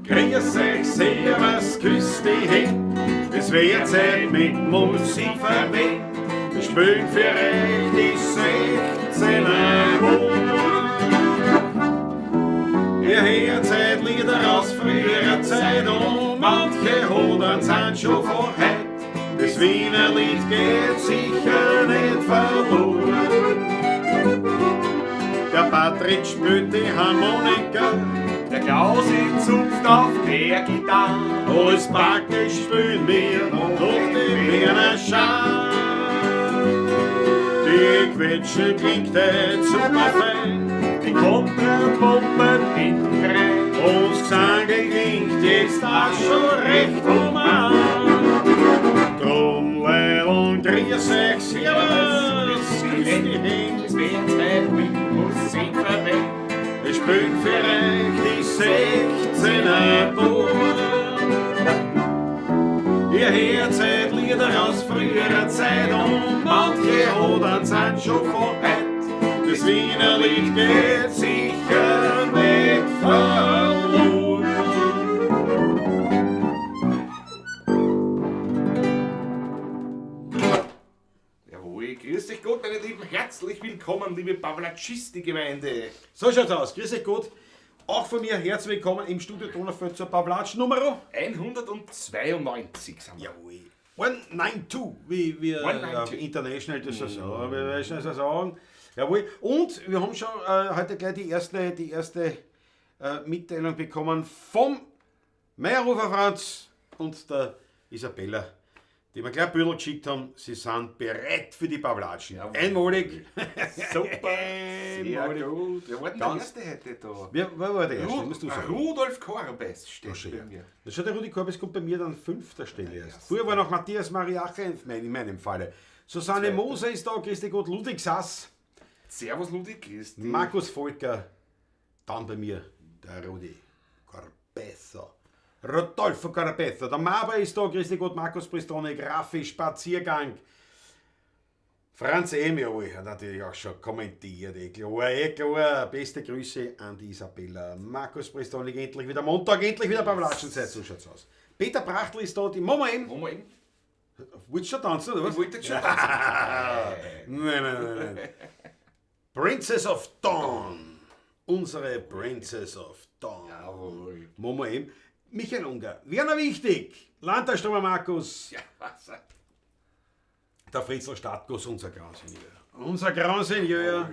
Grüß euch, servus, küss die Händ, es wird Zeit mit Musik verweht. Wir spielen für euch die 16 Uhr. Ihr hört seit Lieder aus früherer Zeit und manche hundert sind schon vor heut. Das Wiener Lied geht sicher nicht verloren. Der Patrick spielt die Harmonika, Der Klausi zupft auf der Gitarre. Alles Backe spielen wir noch die Wiener Schar. Die Quetsche klingt jetzt super fein, Die Kontrapumpen hinten rein. uns Gesang klingt jetzt auch schon recht human. Drum Leilon, grüß euch, servus, grüß die Händ. Es wird Zeit mit Musik verweht. Wir spielen für euch die 16er Bauern. Ihr hört seit Lieder aus früherer Zeit und manche Hodern sind schon von heut. Das Wiener Lied geht sicher nicht verloren. Jawohl, grüß dich Gott, meine Lieben. Herzlich willkommen, liebe Pawlatschisti-Gemeinde. So schaut's aus. Grüß euch Gott. Auch von mir herzlich willkommen im Studio Donaufeld zur Pawlatsch Nummer 192 sind wir. Jawohl. 192, wie wir 192. international das so sagen, wie wir das so sagen. Jawohl. Und wir haben schon heute gleich die erste Mitteilung bekommen vom Meierhofer Franz und der Isabella, die mir gleich ein Büdel geschickt haben. Sie sind bereit für die Pawlatschen. Jawohl. Einmalig. Super. Sehr Einmalig. gut. Wer war denn der Ganz- Erste heute da? Wer war der Erste? Musst du sagen. Rudolf Korbes steht Ach, schon, bei ja. mir. Das schaut der Rudi Korbes kommt bei mir dann fünfter Stelle erst. Früher war noch Matthias Mariacher in meinem Falle. Susanne Zweiter. Moser ist da, Christi Gott, Ludwig Sass, Servus Ludwig, grüß dich. Markus Volker, dann bei mir der Rudi Corbezzo. Rodolfo Corbezzo. Der Maber ist da, Christi Gott, Markus Pristonik, Raffi, Spaziergang. Franz M. Jawohl, hat natürlich auch schon kommentiert, eh klar, eh klar. Beste Grüße an die Isabella. Markus Pristonik, endlich wieder Montag, endlich wieder beim Latschenzeit, so schaut's aus. Peter Prachtl ist da, die Mama M. Mama M. Wolltest du schon tanzen, oder was? Ich wollte jetzt schon tanzen. Nein, nein, nein, nein. Princess of Dawn. Unsere Princess of Dawn. Jawohl. Mama M. Michael Unger. Werner Wichtig. Landtagsströmer Markus. Ja, was? Der Fritzl Stadtguss, unser Grand Seigneur. Unser Grand Seigneur.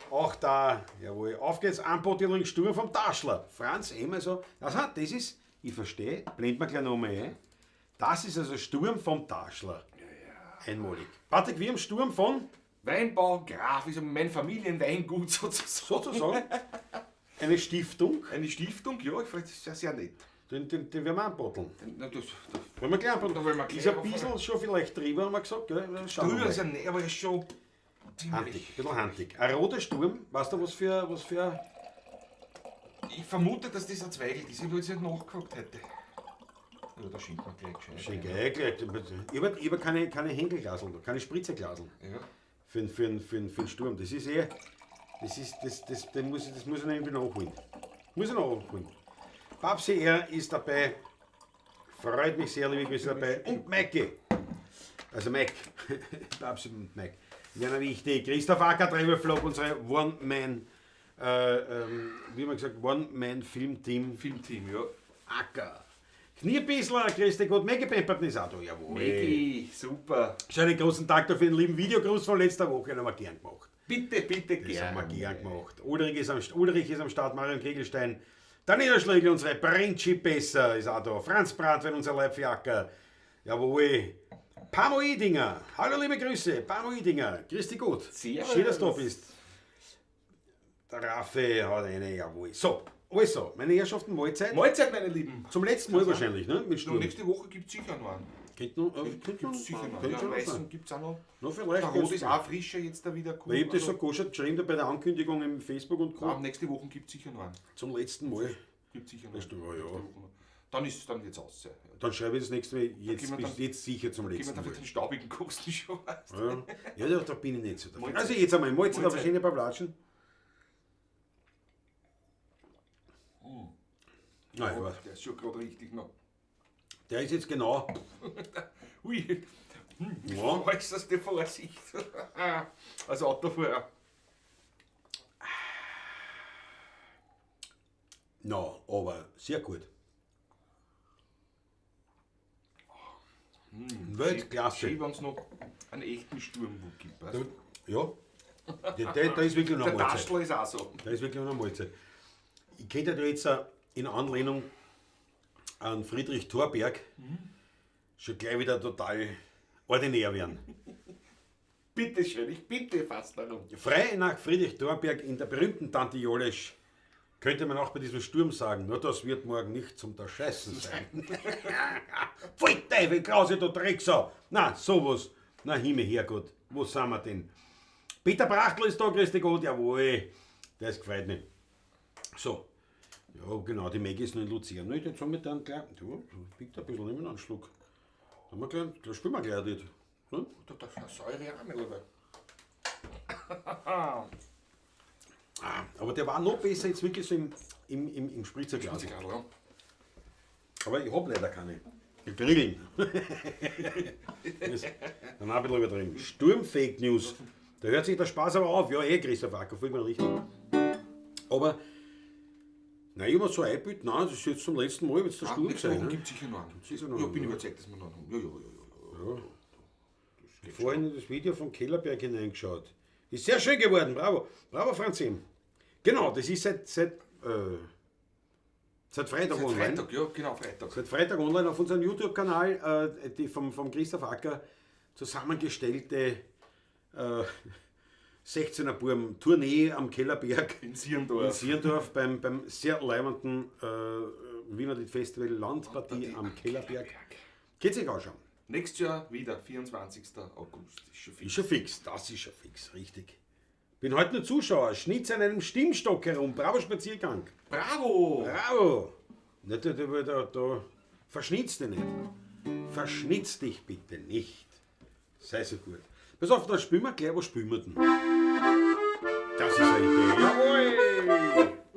Auch da, jawohl. Auf geht's, Anbotiling Sturm vom Taschler. Franz M. Also, das ist, ich verstehe, blend mir gleich nochmal ein. Das ist also Sturm vom Taschler. Ja, ja. Einmalig. Patrick, wir haben Sturm von? Weinbau Graf ist mein Familienweingut sozusagen. Sozusagen. Eine Stiftung. Eine Stiftung, ja, ich finde das sehr, sehr nett. Den werden wir anbotteln. Na, das, das, Wollen wir gleich anbotteln? Da wollen wir gleich Ist ein anfangen. bisschen schon vielleicht drüber, haben wir gesagt. Gell? Schauen wir Drüber mal. ist ja nett, aber er ist schon ziemlich. Handig, ein bisschen handig. Ein roter Sturm, weißt du, was für. Ich vermute, dass das ein Zweigel ist. Ich habe jetzt nicht nachgefragt heute. Ja, da schenkt man gleich gescheit. Schenke ich gleich. Ich hab keine Henkelglaseln, keine Spritzerglaseln. Ja. Für den Sturm. Das ist eh. Das ist, das, das, den muss ich, das muss ich noch irgendwie nachholen. Muss ich noch nachholen. Babsi R ist dabei. Freut mich sehr, liebe Grüße dabei. Und Maike. Also Mike. Babsi und Mike. Werner Wichtig. Christoph Acker, Travel Vlog, unsere One-Man, wie haben wir gesagt, One-Man-Film-Team. Filmteam, ja. Acker. Knierpissler, Christi Gott, Maggie Pemperton ist auch da, jawohl. Maggie, super. Schon einen großen Dank dafür, den lieben Videogruß von letzter Woche, den haben wir gern gemacht. Bitte, bitte, Das gern. haben wir gern gemacht. Ulrich ist am Start, Marion Kegelstein, Daniela Schlegel, unsere Principessa ist auch da, Franz Bratwein, unser Leibjacker, jawohl. Pamo Idinger, hallo liebe Grüße, Pamo Idinger, grüß dich gut. Servus. Schön, dass du da bist. Der Raffi hat eine, jawohl. So, also, meine Herrschaften, Mahlzeit. Mahlzeit, meine Lieben. Zum letzten Mal wahrscheinlich, ne? Mit Sturm. Und nächste Woche gibt's sicher noch einen. Könnte noch, könnte noch, Gibt's sicher noch. könnte Ja, schon noch Weißen sein. gibt's auch noch. Noch vielleicht Der Rot geht's ist noch. auch frischer jetzt da wieder. Cool. Weil ich hab das so Also, goschert geschrieben da bei der Ankündigung im Facebook und Co. ja, nächste Woche gibt's sicher noch einen. Zum letzten Mal. Gibt's sicher noch Weißt du, einen. ja, ja. Nächste Woche noch. Dann ist es dann jetzt aus. Ja. Dann schreibe ich das nächste Mal, jetzt, gehen wir bist dann- jetzt sicher zum Gehen wir letzten dann Mal. für den staubigen Kosten schon. Weißt du? Ja, ja, da bin ich nicht so dafür. Mahlzeit. Also jetzt einmal, Mahlzeit, aber Mahlzeit. schöne Pawlatschen. Nein, ich weiß. Der ist schon gerade richtig noch. Der ist jetzt genau. Ui, Ja. äußerste Vorsicht. Als Autofahrer. Na, aber sehr gut. Weltklasse. Schön, wenn es noch einen echten Sturmwut gibt. Weißt? du? Ja. Der ist wirklich noch Der Mahlzeit. Taschler ist auch so. Da ist wirklich noch eine Mahlzeit. Ich könnte da jetzt auch in Anlehnung an Friedrich Thorberg schon gleich wieder total ordinär werden. Bitte schön, ich bitte fast darum. Frei nach Friedrich Thorberg in der berühmten Tante Jolesch könnte man auch bei diesem Sturm sagen, nur das wird morgen nicht zum Scheißen sein. Pfui Teufel, Klause, du Drecksau! Na, sowas. Na, Himmel, Herrgott, wo sind wir denn? Peter Brachtl ist da, grüß dich Gott, jawohl. Das gefreut mich. So. Ja, genau, die Maggie ist noch in Luzern. Na, jetzt haben wir dann gleich, ja, biegt ein bisschen, nehmen wir einen Schluck. Haben wir gleich, da spielen wir gleich dort. Hm? Da säure auch nicht, aber. Ah, aber der war noch besser jetzt wirklich so im Spritzerglas. Spritzerglas, ja. Aber ich hab leider keine. Ich grillen. Das, dann hab ich ein bisschen übertrieben. Sturm-Fake News. Da hört sich der Spaß aber auf. Ja, Christoph Acker, vollkommen richtig. Aber, nein, ich hab mir so eingebildet, nein, das ist jetzt zum letzten Mal, wenn es der Ah, Sturm nächste sein. Woche Ne? gibt es sicher noch einen. Sicher noch Ja, einen, bin ja. überzeugt, dass wir noch einen haben. Ja, ja, ja, ja. ja. Vorhin in das Video vom Kellerberg hineingeschaut. Ist sehr schön geworden, bravo. Bravo, Franzin. Genau, das ist seit Freitag Seit online. Freitag, ja, genau, Freitag. Seit Freitag online auf unserem YouTube-Kanal, die vom Christoph Acker zusammengestellte 16er Burm Tournee am Kellerberg In Sierndorf. In Sierndorf beim sehr leibenden Wienerlied Festival Landpartie am Kellerberg. Geht sich anschauen. Nächstes Jahr wieder, 24. August. Ist schon fix. Ist schon fix, das ist schon fix, richtig. Bin heute nur Zuschauer, schnitz an einem Stimmstock herum. Bravo Spaziergang. Bravo! Bravo! Na, da verschnitz dich nicht. Verschnitz dich bitte nicht. Sei so gut. Pass auf, da spielen wir gleich, was spielen wir denn? Das ist eine Idee. Jawohl!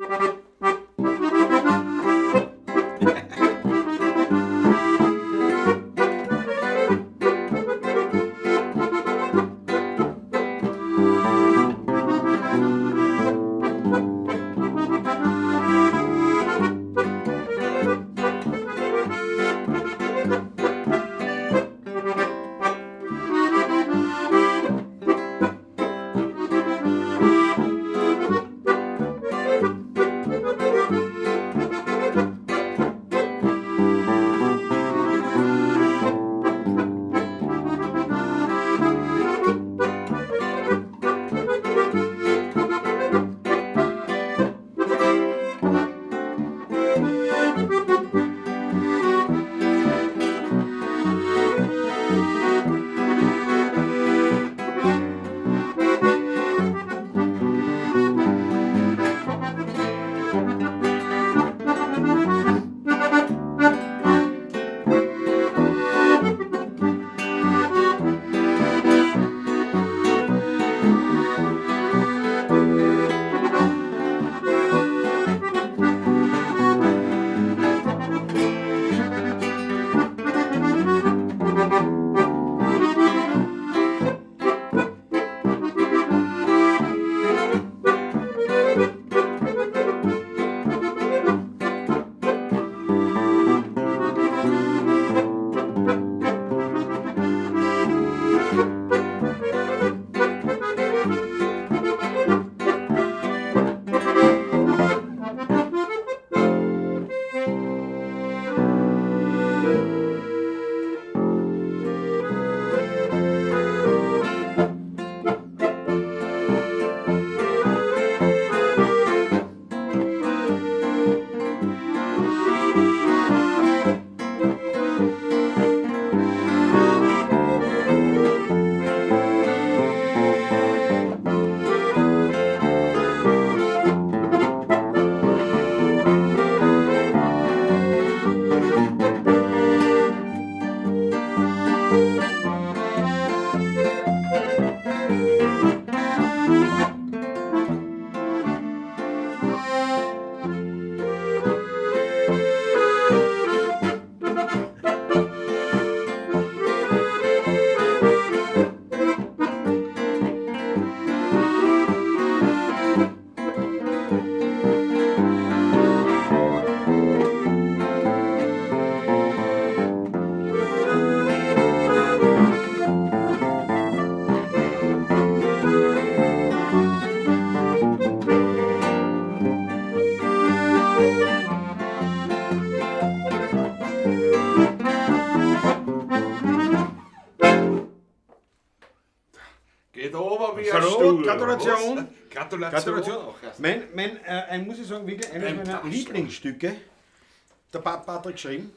Gott, Gratulation. Was? Gratulation. Gratulation. Auch erst. Muss ich sagen, wirklich eines Ein meiner Taschler. Lieblingsstücke. Der Patrick geschrieben.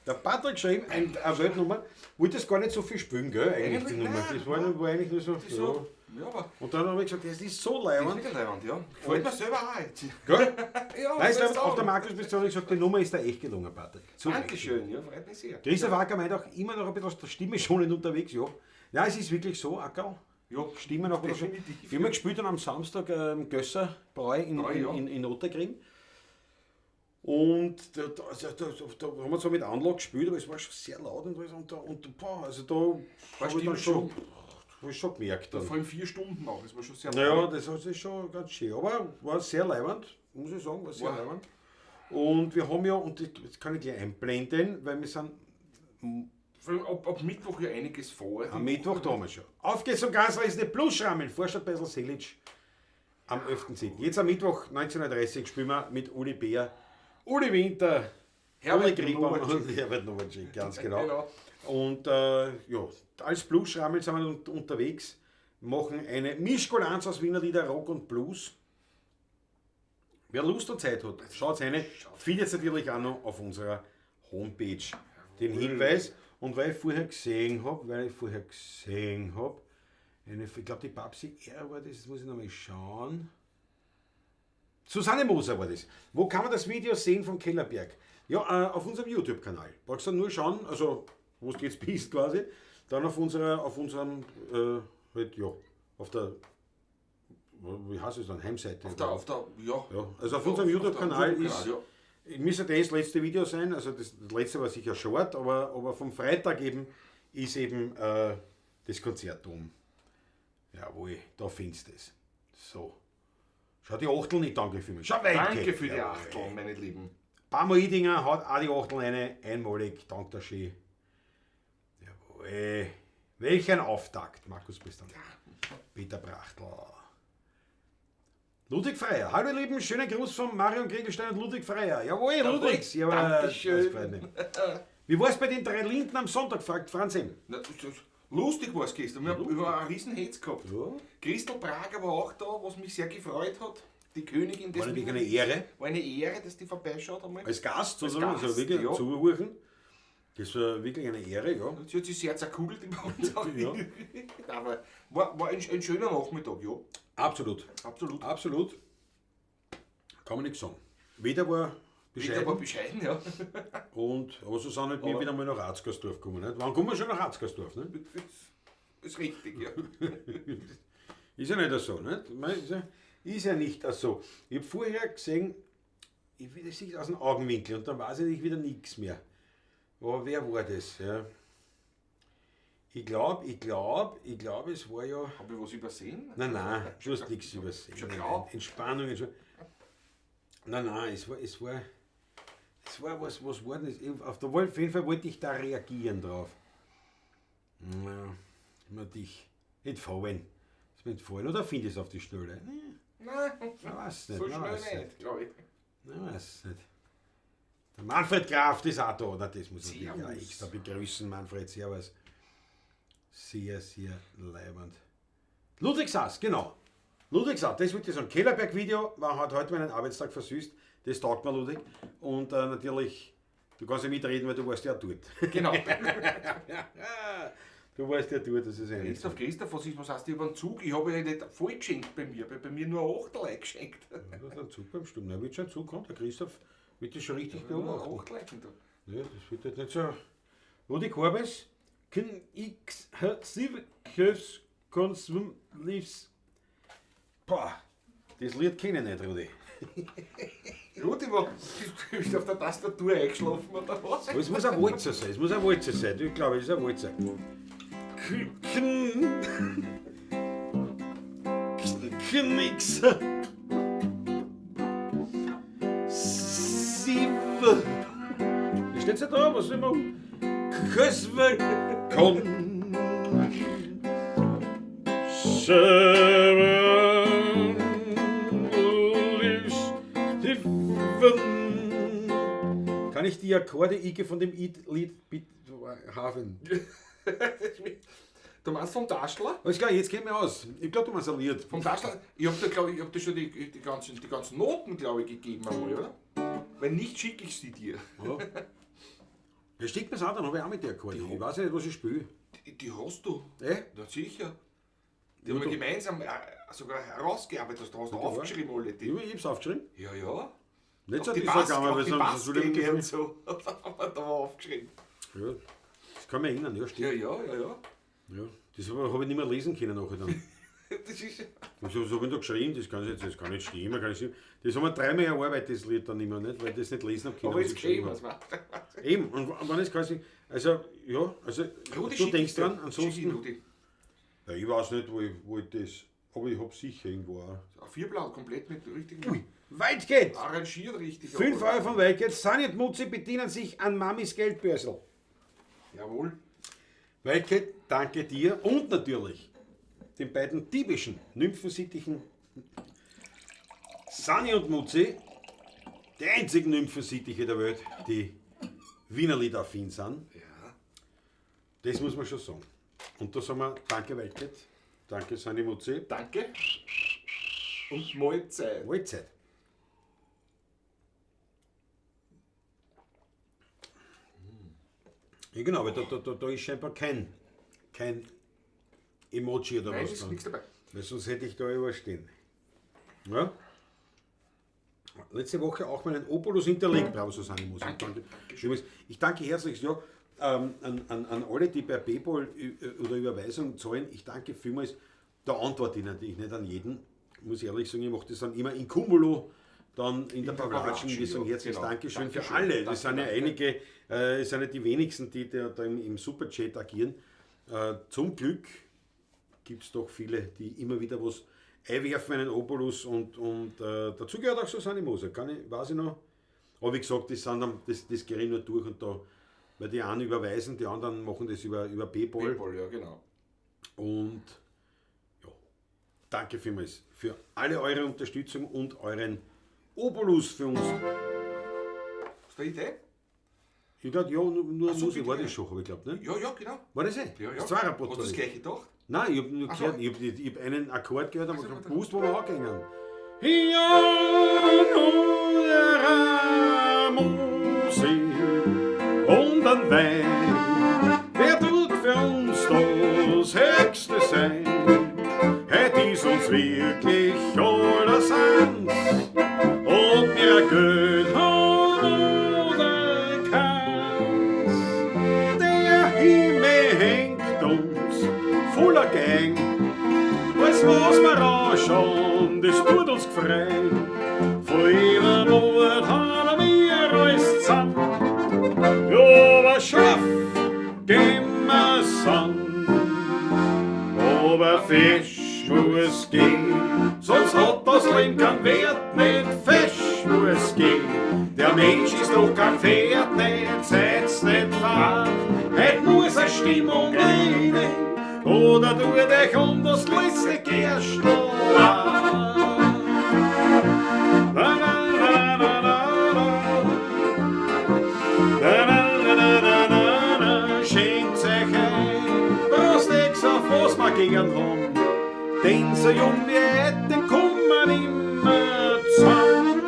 Der Patrick geschrieben, eine Weltnummer. Wollte das gar nicht so viel spielen, gell? Eigentlich, die Eigentlich Nummer. nein. Das war eigentlich nur so. Das ist so. Ja, aber Und dann habe ich gesagt, das ist so das ist leiwand. wirklich leiwand, ja. Gefällt mir selber auch jetzt. Gell? Ja, Nein, ich soll glaub, ich auch der sagen. Markus Pistonik sagt, die Nummer ist da echt gelungen, Patrick. Zu Recht. Dankeschön, ja, freut mich sehr. Christoph Acker meint auch immer noch ein bisschen aus der Stimme schonend unterwegs, ja. Ja, es ist wirklich so, Ackerl. Ja, Stimme noch ein bisschen. Definitiv. Wir haben ja gespielt dann am Samstag Gösser Bräu Bräu, ja. in Ottergring. Und da haben wir zwar mit Anlage gespielt, aber es war schon sehr laut und alles. Und boah, also da hab ich dann Stimme schon, hab ich schon gemerkt. Dann. Vor allem 4 Stunden auch, das war schon sehr Naja, lang. das ist schon ganz schön. Aber war sehr leiwand, muss ich sagen, war sehr War. leiwand. Und wir haben ja, und das kann ich gleich einblenden, weil wir sind Vor allem ab Mittwoch ja einiges vor. am Mittwoch da haben wir schon. Auf geht's zum Ganzreisende Plusschrammen, Vorstadt Beisl Selic am 11.10. Jetzt am Mittwoch 19:30 Uhr spielen wir mit Uli Bär, Uli Winter, Herbert Uli Griebaum Nowacek. und Herbert Nowacek, ganz genau. Genau. Und ja, als Bluesschrammel sind wir unterwegs, machen eine Mischkulanz aus Wiener Lieder, Rock und Blues. Wer Lust und Zeit hat, schaut rein. Findet natürlich auch noch auf unserer Homepage den Hinweis. Und weil ich vorher gesehen hab, ich glaub, die Babsi R war das, das muss ich nochmal schauen. Susanne Moser war das. Wo kann man das Video sehen vom Kellerberg? Ja, auf unserem YouTube-Kanal. Brauchst du nur schauen, also wo du jetzt bist quasi. Dann auf unserer, auf unserem halt, ja, auf der, wie heißt es dann, Heimseite. Auf der, auf der, ja. Ja, also auf Ja, unserem auf der YouTube-Kanal YouTube-Kanal, ist, ja. müsste das letzte Video sein, also das letzte war sicher short, aber vom Freitag eben ist eben das Konzert um. Jawohl, da findest du es. So. Schau die Achteln nicht, danke für mich. Schau weit, Danke Kevin. für die Jawohl. Achteln, meine Lieben. Bamo Idinger hat auch die Achteln eine, einmalig, dank der Ski. Jawohl. Welch ein Auftakt, Markus Bistern. Peter Brachtl. Ludwig Freier. Hallo ihr Lieben, schönen Gruß von Marion Kriegelstein und Ludwig Freier. Jawohl, Jawohl, Ludwig. Jawohl, Dankeschön. das freut mich. Wie war's bei den 3 Linden am Sonntag, fragt Franz M. Na, das ist lustig war's gestern. Wir haben über einen riesen Hetz gehabt. Ja. Christel Prager war auch da, was mich sehr gefreut hat. Die Königin des War natürlich eine Wiener Ehre. War eine Ehre, dass die vorbeischaut einmal. Als Gast Als sozusagen, also Gast, wirklich ja. zuhören. Das war wirklich eine Ehre, ja. Und sie hat sich sehr zerkugelt im Mund. Ja. Aber war ein schöner Nachmittag, ja. Absolut. Absolut. Absolut. Kann man nichts sagen. Weder war bescheiden. Weder war bescheiden, ja. Aber so sind halt wir Aber wieder mal nach Atzgersdorf gekommen. Nicht? Wann kommen wir schon nach Atzgersdorf? Ne? Das ist richtig, ja. Ist ja nicht so, nicht? Ich meine, ist ja nicht so. Ich hab vorher gesehen, ich will das nicht aus dem Augenwinkel und dann weiß ich nicht wieder nichts mehr. Aber wer war das? Ja. Ich glaub, es war ja. Hab ich was übersehen? Nein, nein, du hast nichts übersehen. Schon klar. Entspannung, Entspannung. Nein, nein, es war was, was war denn das? Ich, auf der, auf jeden Fall wollte ich da reagieren drauf. Ja, immer dich entfallen. Ist mir entfallen. Oder finde ich es auf die Schnelle? Nee. Nein, Ich weiß nicht, so ich schnell weiß nicht, nicht. glaub ich. Ich weiß nicht. Der Manfred Kraft ist auch da. Na, das muss ich natürlich auch Servus. extra begrüßen, Manfred. Servus. Sehr, sehr leibend. Ludwig Sass, genau. Ludwig Sass, das würde ich sagen. Kellerberg-Video hat heute meinen Arbeitstag versüßt. Das taugt mir, Ludwig. Und natürlich, du kannst ja mitreden, weil du warst ja dort. Genau. Du warst ja dort, das ist ja nicht Christoph, so. Christoph, was heißt über den Zug? Ich habe ja nicht voll geschenkt bei mir, weil bei mir nur ein Achtel eingeschenkt. Ja, du hast einen Zug beim Sturm. Na, wird schon ein Zug kommen, der Christoph wird das schon richtig Ja, nur ein beobachten. Achtel eingeschenkt. Ja, das wird halt nicht so. Rudi Korbes, K X H 7 Köfs Konsum Liefs. Boah, das Lied kenne ich nicht, Rudi. Rudi war, du bist auf der Tastatur eingeschlafen oder was? Aber es muss ein Walzer sein, es muss ein Walzer sein. Ich glaube, es ist ein Walzer. K, K, K, X, 7. Da steht's ja da, was soll ich machen? Köswe, komm. 7, 7. Kann ich die Akkorde, Ike, von dem Lied bitte haben? Du meinst vom Taschler? Alles klar, jetzt kenn ich mich aus. Ich glaube, du meinst ein Lied. Vom Taschler? Ich hab da, glaube ich, ich hab da schon die ganzen Noten, glaube ich, gegeben einmal, oder? Wenn nicht, schicke ich sie dir. Ja. Ja, schick mir's auch, dann habe ich auch mit der Akkorde. Ich weiß ja nicht, was ich spiele. Die hast du. Eh? Na sicher. Die haben wir gemeinsam sogar herausgearbeitet. Du hast Ja, aufgeschrieben alle die. Ich hab's aufgeschrieben. Ja, ja. Nicht so Auch die die Bass, Sache, auch weil die sonst sonst würde ich Bassgänge mich und so. Das haben wir da aufgeschrieben. Ja, das kann mich erinnern, ja, stimmt. Ja. Ja, das habe hab ich nicht mehr lesen können nachher dann. Das ist. Was habe ich da geschrieben? Das kann, jetzt, das kann nicht stimmen, kann nicht stimmen. Das haben wir dreimal erarbeitet, das Lied dann immer nicht, weil ich das nicht lesen habe können. Aber was jetzt ich geschrieben geschrieben, habe. was war. Eben, und wann ist quasi, also, ja, also, Rudi, du schick denkst ich dir. dran, Schick ich ansonsten. Rudi. Ja, ich weiß nicht, wo ich das, aber ich hab sicher irgendwo auch. Ein Vierblatt komplett mit richtigen. Waldgeld! Arrangiert richtig. 5 Euro von Waldgeld. Sunny und Mutzi bedienen sich an Mamis Geldbörsel. Jawohl. Waldgeld, danke dir und natürlich den beiden typischen Nymphensittichen Sunny und Mutzi, die einzigen Nymphensittiche der Welt, die Wienerlied-affin sind. Ja. Das muss man schon sagen. Und da sagen wir danke Waldgeld, danke Sunny Mutzi. Danke. Und Mahlzeit. Mahlzeit. Ja genau, aber da ist scheinbar kein Emoji oder Nein, was ist dran. nichts dabei. Weil sonst hätte ich da überstehen. Ja. Letzte Woche auch meinen Opolus hinterlegt. Bravo, Susanne Moser. Danke. Übrigens, ich danke herzlich ja, an alle, die per PayPal oder Überweisung zahlen. Ich danke vielmals. Da antworte ich natürlich nicht an jeden. Muss ich ehrlich sagen, ich mache das dann immer in Cumulo, dann in der der Pavlatschen. Wir Pavlatschen, sagen ja, herzlich genau. Dankeschön für Dankeschön. alle. Das Danke, sind ja danke. einige, es sind ja die wenigsten, die da im Superchat agieren. Zum Glück gibt es doch viele, die immer wieder was einwerfen, einen Obolus und dazu gehört auch Susanne Moser, kann ich, weiß ich noch. Aber wie gesagt, das, sind dann, das gehe ich nur durch und da, weil die einen überweisen, die anderen machen das über PayPal. PayPal, ja, genau. Und ja, danke vielmals für alle eure Unterstützung und euren Obolus für uns. Hast du eine Idee? Ich glaube, ja, nur so, Musik bitte, war ja. das schon, habe ich glaubt, ne? Ja, ja, genau. War das eh? Ja, ja. Das Zweierpot Hast du das gleiche gedacht? Nein, ich habe nur Ach so. gehört, ich hab einen Akkord gehört, aber Ach so, ich hab warte. gewusst, wo wir angehen. Musik und ein Wein, wer tut für uns das Höchste sein? Heut ist uns wirklich alles eins, ob wir ein Geld haben oder keins. Der Himmel hängt uns voller Gang, alles was wir anschauen, das tut uns gefreien. Von jedem Ort haben wir alles zusammen. Ja, aber scharf gehen wir's an. Aber Fisch muss gehen, sonst hat das Leben keinen Wert, nicht Fisch muss gehen. Der Mensch ist doch kein Pferd, nicht seid's nicht fad. Heut muss eine Stimmung rein, oder tut euch um das letzte Gerstl an. Na, na, na, na, na, na. Na, na, na, na, na, na, na, schenkt's euch ein, Prost ex auf was wir gern haben, denn so jung wie heute kommen immer zusammen.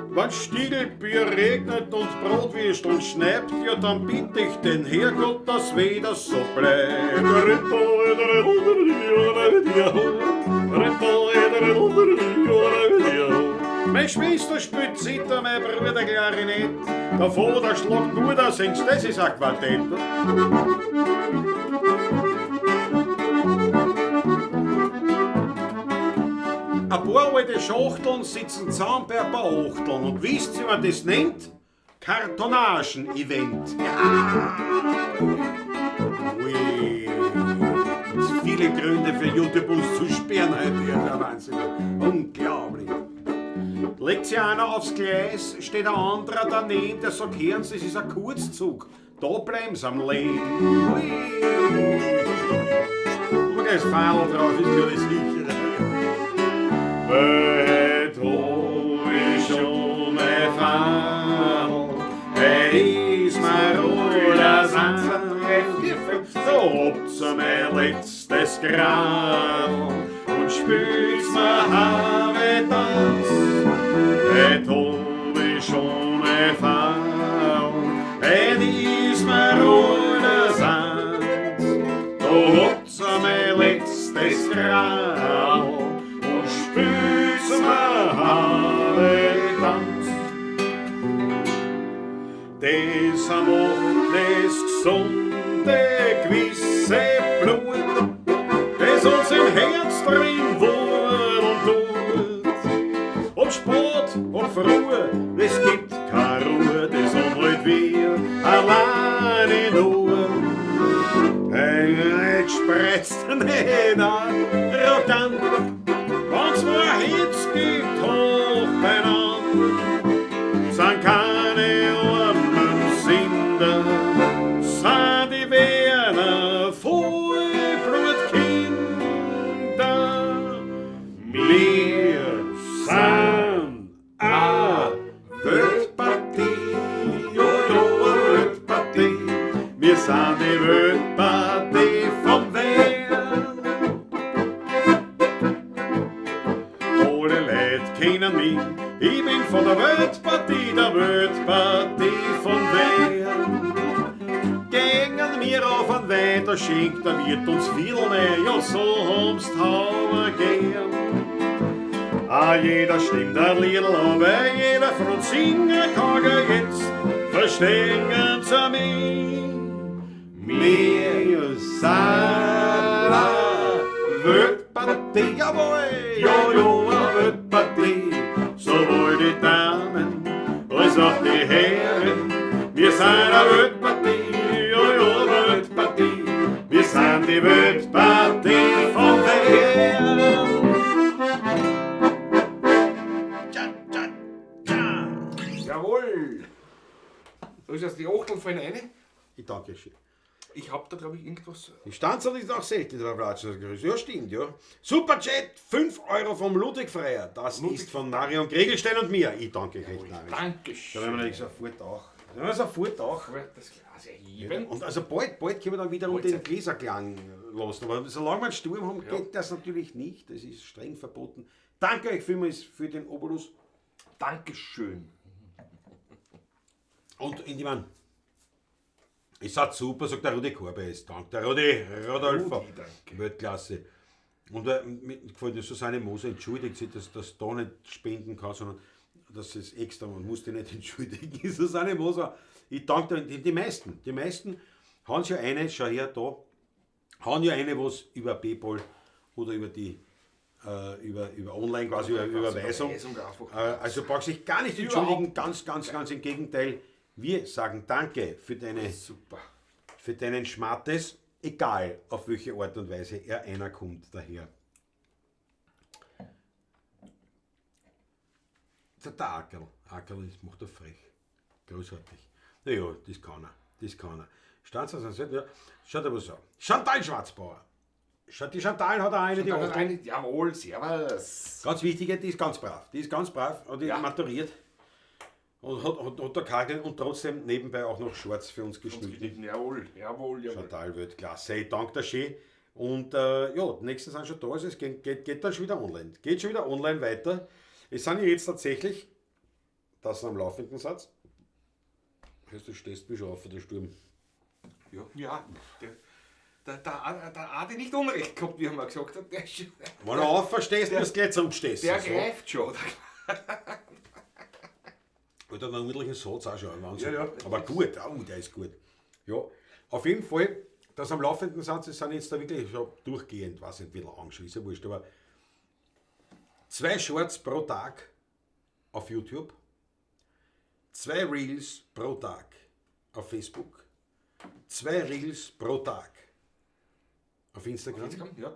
Wenn Stiegelbier regnet und Brotwürst und schneit, ja dann bitt ich den Herrgott, dass wieder so bleibt. Meine Schwester spielt Zither, mein Bruder Klarinett, der Vater schlagt Mutter, singst, das ist ein Quartett. Ein paar alte Schachteln sitzen zusammen bei ein paar Achteln. Und wisst ihr, wie man das nennt? Kartonagen-Event. Ja. Ui. Gibt's viele Gründe für YouTube uns zu sperren heute. Ja, der Wahnsinn. Unglaublich. Legt sich einer aufs Gleis, steht ein anderer daneben, der sagt, hören Sie, das ist ein Kurzzug. Da bleiben Sie am Leben. Ui. Und da ist Pfeil drauf, ist glaube ich sicher. Weit hab ich schon mein Fahndl, heut ist mir alles letztes Gradl und spült's mir habe Tanz. Heut hab ich schon erfahren, heut ist mir alles eins. Da hat's mein letztes Gradl und spült's mir habe Tanz. Das macht das gesunde, gewisse Blut, das uns im Herz drin wohnt und tut. Ob Sport, ob früh, es gibt keine Ruhe, das haben wir alleine nur. Hey, spreizt nicht arrogant, wenn's mal Hitz gibt, hoch beieinander, sind keine armen Sünder, sind die Werner Vollblutkinder. Wir sind a Weltpartie, jo, jo, a Weltpartie. Wir sind die Weltpartie vom Wern. Alle Leute kennen mich, ich bin von der Weltpartie, der Weltpartie von Wern. Gängen wir auf einen Wein, da schenkt der Wirt uns viel mehr, ja so haben's Tauber gern. Ah, jeder stimmt ein Liedl, aber jeder von uns singen kann er jetzt, verstehen sie mich. Wir sind eine Weltpartie, jawohl, jo, jo, eine Weltpartie. Sowohl die Damen als auch die Herren. Wir sind eine Weltpartie, jo, jo, eine Weltpartie. Wir sind die Weltpartie von Wern. Tja, tja, tja. Jawohl! Da ist jetzt die Achtel fallen rein. Ich danke schön. Ich hab da, glaube ich, irgendwas. Die Stanzerl ist auch selten in der Platschen. Ja, stimmt, ja. Superchat, 5 Euro vom Ludwig Freier. Das Ludwig. ist von Marion Gregelstein und mir. Ich danke euch recht, Marion. Dankeschön. Da werden wir natürlich sofort auch. Da werden wir sofort auch. Sofort das Glas erheben. Und also bald können wir dann wiederum Bald den Zeit. Gläserklang lassen. Aber solange wir einen Sturm haben, Ja. geht das natürlich nicht. Das ist streng verboten. Danke euch vielmals für den Obolus. Dankeschön. Und in die Mann. Es hat super, sagt der Rudi Korbes. Dank der Rudi, Rodolfo. Rudi, danke. Weltklasse. Und mir gefällt mir, Susanne Moser entschuldigt sich, dass das da nicht spenden kann, sondern dass es extra, man muss die nicht entschuldigen. Susanne Moser, ich danke dir, die meisten haben ja eine, schau her, da, haben ja eine, was über PayPal oder über die, über online quasi, über Überweisung. Überweisung einfach. Also brauchst dich gar nicht Überhaupt entschuldigen, ganz, ganz, ganz im Gegenteil. Wir sagen Danke für deine, Super. für deinen Schmattes, egal auf welche Art und Weise er einer kommt daher. Der Ackerl, Ackerl ist, macht er frech. Großartig. Naja, das kann er. Das kann er. Standsatz, ja. Schaut aber so. Chantal Schwarzbauer. Die Chantal hat auch eine, die Chantal hat Achtel. eine, jawohl, servus. Ganz wichtig, die ist ganz brav. Die ist ganz brav und die Ja. maturiert. Und hat der Kagel und trotzdem nebenbei auch noch Shorts für uns geschnitten. Geschnitten, jawohl, jawohl, jawohl. Chantal Weltklasse. Ich danke dir schön. Und ja, die nächsten sind schon da. Also es geht dann schon wieder online. Geht schon wieder online weiter. Es sind ja jetzt tatsächlich, das ist am laufenden Satz. Heißt, du stehst mich schon auf für den Sturm. Ja, ja. Der Adi nicht Unrecht gehabt, wie er mal gesagt hat. Der, ist, Wenn du auferstehst, musst du gleich zurückstehst. der So. greift schon. Und dann einen ordentlichen Satz auch schon. Wahnsinn. Ja, ja. Aber gut, oh, der ist gut. Ja, auf jeden Fall, das am laufenden Satz, das sind jetzt da wirklich schon durchgehend, weiß nicht, wie lange schon, ist ja wurscht, aber 2 Shorts pro Tag auf YouTube, 2 Reels pro Tag auf Facebook, 2 Reels pro Tag auf Instagram, Auf Instagram, ja.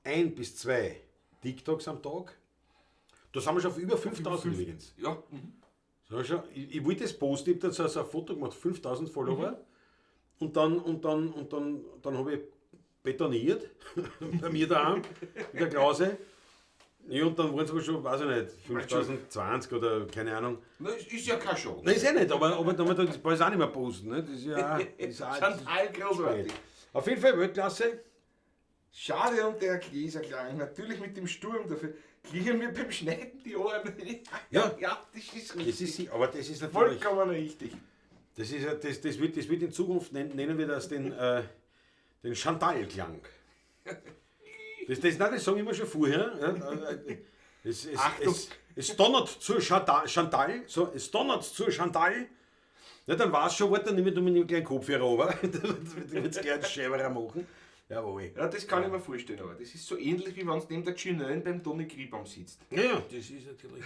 1 bis 2 TikToks am Tag. Da sind wir schon auf über 5000 übrigens. Ja. Mhm. So, schon, ich wollte das posten, ich hab da so ein Foto gemacht, 5000 Follower. Mhm. Und dann habe ich betoniert, bei mir daheim, in der Klause. Ja, und dann waren es aber schon, weiß ich nicht, 5020 oder keine Ahnung. Na, es ist ja kein Schon. Nein, ist eh nicht, aber dann das brauchst du auch nicht mehr posten. Ne? Das ist ja auch, das ist auch Total großartig. spät. Auf jeden Fall Weltklasse. Schade um der Gläserklang. Natürlich mit dem Sturm dafür. Klingen mir beim Schneiden die Ohren. Ja. Ja, das ist Das richtig. ist, aber das ist natürlich. Vollkommen richtig. Das, ist, ja- das, das wird in Zukunft, nennen wir das den Chantal-Klang. Nein, das sagen wir immer schon vorher. Ja, Achtung. es donnert zur Chantal, so, es donnert zur Chantal. Ja, dann war's schon, warte, dann nehme ich mit dem kleinen Kopfhörer runter. Dann wird's gleich einen Scheiberer machen. Jawohl. Ja, das kann ich mir vorstellen, aber das ist so ähnlich, wie wenn du neben der Ginön beim Toni Griebaum sitzt. Ja, ja, das ist natürlich.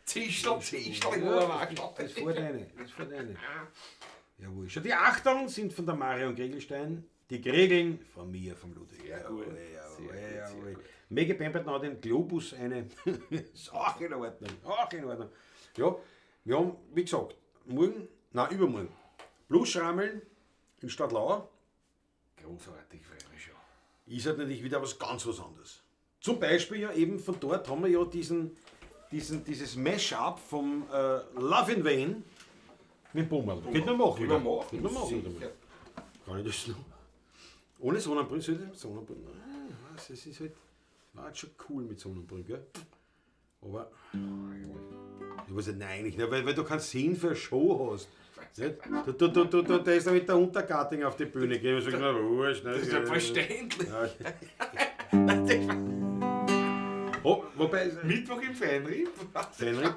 Zischl, Zischl, Ja, das fährt eine. Das fährt eine. Jawohl. Schon die Achteln sind von der Marion Gregelstein, die Gregeln von mir, vom Ludwig. Sehr gut. Jawohl, Sehr jawohl, gut, sehr jawohl. gut. Mega Pempert noch den Globus eine. Ist auch in Ordnung. Auch in Ordnung. Ja, wir haben, wie gesagt, morgen, nein, übermorgen, Bluesschrammeln in Stadlau Großartig, freue ich mich schon. ist halt natürlich wieder was ganz was anderes. Zum Beispiel ja eben von dort haben wir ja dieses Mash-up vom Love in Vain mit Bummerl. Könnte man machen. Können wir machen. Könnte man machen. Sicher. Kann ich das noch? Ohne Sonnenbrille, soll ich das mit Sonnenbrille? Ah, was, es ist halt, war halt schon cool mit Sonnenbrille, gell? Aber, ich weiß nicht, nein, eigentlich nicht, weil du keinen Sinn für eine Show hast. Nicht? Da ist dann mit der Untergarting auf die Bühne gehen und sagt, na wurscht. Ne? Das ist ja verständlich. Ja. Oh, wobei, Mittwoch im Feinripp? Feinripp,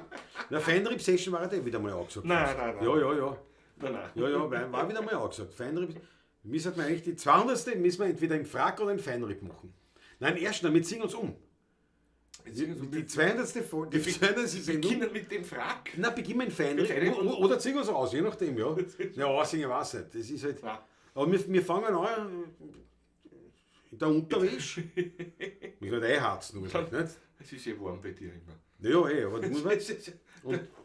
na, Feinripp-Session war ja wieder mal angesagt. Nein, nein, nein. Ja, ja, ja. Nein, nein. Ja, ja, war wieder mal angesagt. Feinripp, müssen wir eigentlich die 200. müssen wir entweder im Frack oder im Feinripp machen. Nein, erst, wir ziehen uns um. Die 200. Folge, die 200. Sendung. Beginnen mit dem Frack. Na, beginnen wir in Feinripp Feinripp. oder ziehen uns aus, je nachdem, ja. Ja, aussingen weiß ich nicht. Das ist halt. Nein. Aber wir fangen an in der Unterwäsche. Müssen halt einharzen, nicht? Es ist eh warm bei dir immer. Ja, eh, aber das muss man Es ist-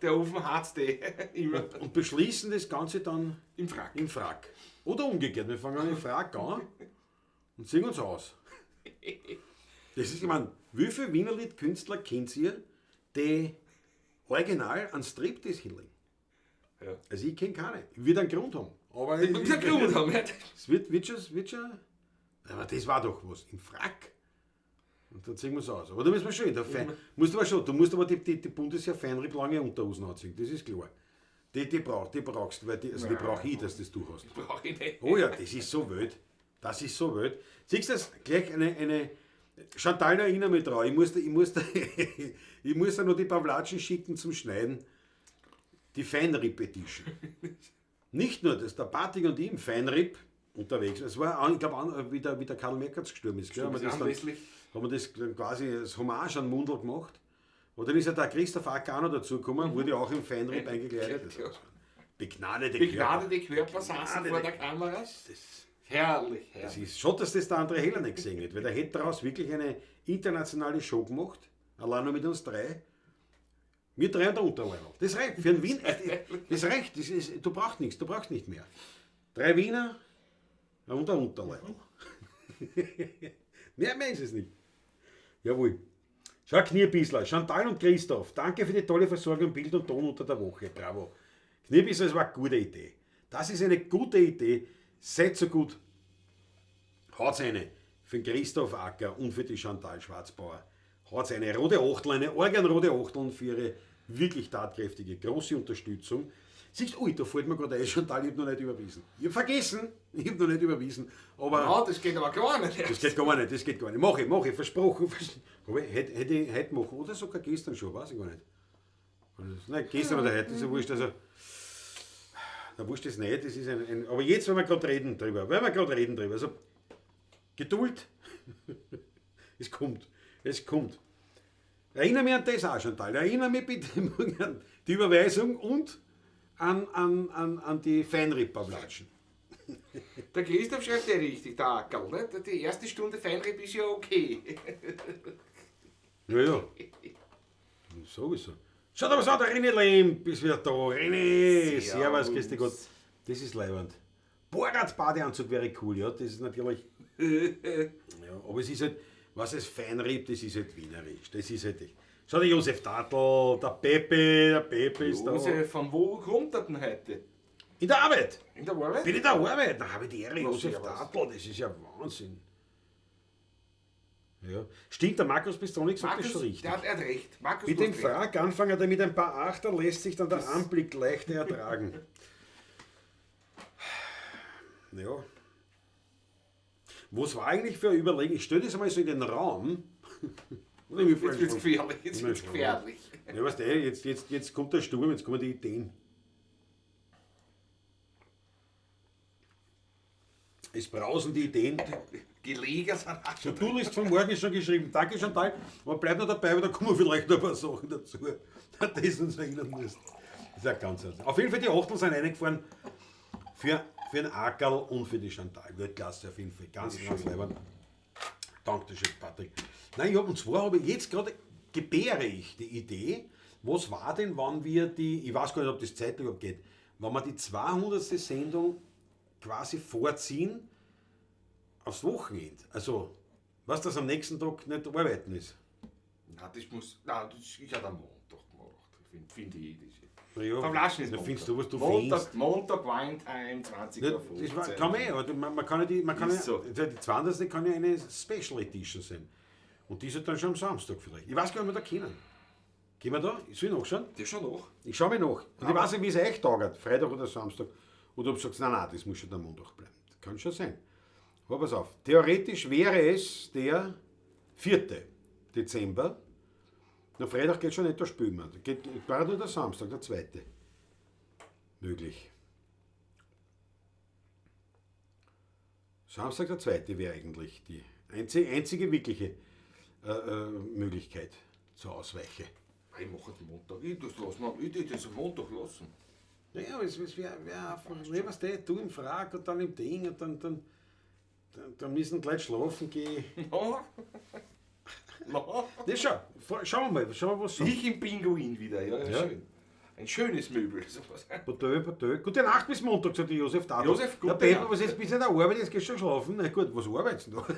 Der Ofen harzt eh immer. Und beschließen das Ganze dann Im Frack. im Frack. Oder umgekehrt, wir fangen im Frack an und ziehen uns aus. Das ist, ich meine, wie viele Wienerlied-Künstler kennt ihr, die original einen Striptease hinlegen? Ja. Also ich kenne keine. Wird einen Grund haben. Aber Wird einen Grund haben, ja. Es wird schon. Aber das war doch was. Im Frack. Und dann ziehen wir es aus. Aber da müssen wir schon. Musst aber schon, du musst aber die Bundesheer Feinripp lange Unterhosen anziehen. Das ist klar. Die brauchst du, weil die, also die brauch ich, dass das du hast. Brauch ich nicht. Oh ja, das ist so wild. Das ist so wild. Siehst du das? Gleich eine Chantal, erinnere mich dran. Ich muss da noch die Pavlatschen schicken zum Schneiden. Die Feinripp-Edition. Nicht nur, dass der Patrick und ich im Feinripp unterwegs waren. Es war, ich glaub, wie der Karl Merkatz gestorben ist. Gell? Haben wir das dann, Anlässlich. haben wir das dann quasi als Hommage an Mundl gemacht. Und dann ist ja der Christoph Acker auch noch dazugekommen, wurde auch im Feinripp eingekleidet. Ja. Begnadete Körper. Begnadete Körper saßen vor der Kamera. Das, Herrlich, das herrlich. ist schon, dass das der André Heller nicht gesehen hat, weil der hätte daraus wirklich eine internationale Show gemacht, allein nur mit uns drei. Wir drei und der Unterleiberl. Das reicht für einen Wien. Das reicht. Das ist, du brauchst nichts, du brauchst nicht mehr. 3 Wiener und der Unterleiberl. Mehr ist es nicht. Jawohl. Schau, Knierbissler, Chantal und Christoph, danke für die tolle Versorgung Bild und Ton unter der Woche. Bravo. Knierbissler, das war eine gute Idee. Das ist eine gute Idee. Seid so gut. Haut's eine für den Christoph Acker und für die Chantal Schwarzbauer. Haut's eine rote Achtel, eine organrote Achtel für ihre wirklich tatkräftige, große Unterstützung. Siehst du, ui, da fällt mir gerade ein, Chantal, ich hab noch nicht überwiesen. Ich hab vergessen, ich hab noch nicht überwiesen. Aber Ja, das geht aber gar nicht. Das geht gar nicht, das geht gar nicht. Mach ich, mach ich, versprochen. Aber hätte ich heute machen, oder sogar gestern schon, weiß ich gar nicht. Nein, gestern oder heute, ist ja wurscht. Also, na, wurscht ist nicht, das ist ein, aber jetzt, wenn wir gerade reden drüber, wenn wir gerade reden drüber, also Geduld, es kommt, es kommt. Erinnere mich an das auch, Chantal, erinnere mich bitte an die Überweisung und an die Feinripp-Pavlatschen. Der Christoph schreibt ja richtig, der Ackerl, ne? Die erste Stunde Feinripp ist ja okay. Ja, ja. Sowieso. Schaut aber so, der René Lemp ist wieder da. René, servus, grüß dich Gott. Das ist leibend. Borat-Badeanzug wäre cool, ja. Das ist natürlich. Ja, aber es ist halt, was ist Feinripp, das ist halt wienerisch. Das ist halt echt. Schau, der Josef Tatl, der Pepe ist da. Josef, von wo kommt er denn heute? In der Arbeit. In der Arbeit? Bin in der Arbeit. Da habe ich die Ehre, Na, Josef servus. Tatl, das ist ja Wahnsinn. Ja. Stimmt, der Markus Pistonik sagt das Markus, schon richtig. Der hat, er hat recht. Markus, Mit du dem hast recht. Frag anfangen, der mit ein paar Achter lässt sich dann der Anblick leichter ertragen. Ja. Was war eigentlich für eine Überlegung? Ich stelle das einmal so in den Raum. Oder ich Jetzt wird's gefährlich. Jetzt wird's gefährlich. Ja, weißt du, jetzt kommt der Sturm, jetzt kommen die Ideen. Es brausen die Ideen. Geleger sind auch schon Du list von morgen ist schon geschrieben. Danke, Chantal. Aber bleib noch dabei, weil da kommen vielleicht noch ein paar Sachen dazu, an das uns erinnern müssen. Das ist ja ganz anders. Auf jeden Fall, die Achtel sind reingefahren für den Ackerl und für die Chantal. Weltklasse auf jeden Fall. Ganz, ganz leibend. Dankeschön, Patrick. Nein, ich hab, und zwar habe ich jetzt gerade, gebäre ich die Idee, was war denn, wann wir die, ich weiß gar nicht, ob das zeitlich überhaupt geht, wenn wir die 200. Sendung quasi vorziehen aufs Wochenende. Also, was das am nächsten Tag nicht arbeiten ist. Nein, das muss. Nein, das ist ja am Montag gemacht. Finde ich. Das Na ja, Verlaschen ist na, Montag. findest du, was du Montag, findest. Montag Winetime, 20 Ja, Uhr. das war, kann man eh, aber man kann ja die, man kann Ist ja, so. die 200. kann ja eine Special Edition sein. Und die ist ja dann schon am Samstag vielleicht. Ich weiß gar nicht, ob wir da können. Gehen wir da? Soll ich nachschauen? Das schon noch. Ich schaue mir nach. Und ich weiß nicht, wie es euch taugt, Freitag oder Samstag. Oder ob du sagst, nein, nein, das muss schon der Montag bleiben. Das kann schon sein. Aber pass auf, theoretisch wäre es der 4. Dezember. Na, Freitag geht schon nicht, da spielen wir. Da geht war nur der Samstag, der 2. Möglich. Samstag, der 2. wäre eigentlich die einzige wirkliche Möglichkeit zur Ausweiche. Ich mache den Montag. Ich das lass mal, ich das am Montag lassen. Naja, aber es wäre einfach, ne, was der, du im Frag und dann im Ding und dann müssen die Leute schlafen gehen. Ja. Na. Ne, schauen wir mal, schauen wir, was sagt. Ich im Pinguin wieder, ja, ja. Ja. Schön. Ein schönes Möbel. Sowas. Potöl, Potöl. Gute Nacht bis Montag, sagt der Josef Tadl. Josef, gute Ja, Peter, Nacht. was jetzt bist du in der Arbeit, jetzt gehst du schon schlafen. Na gut, was arbeitest du noch?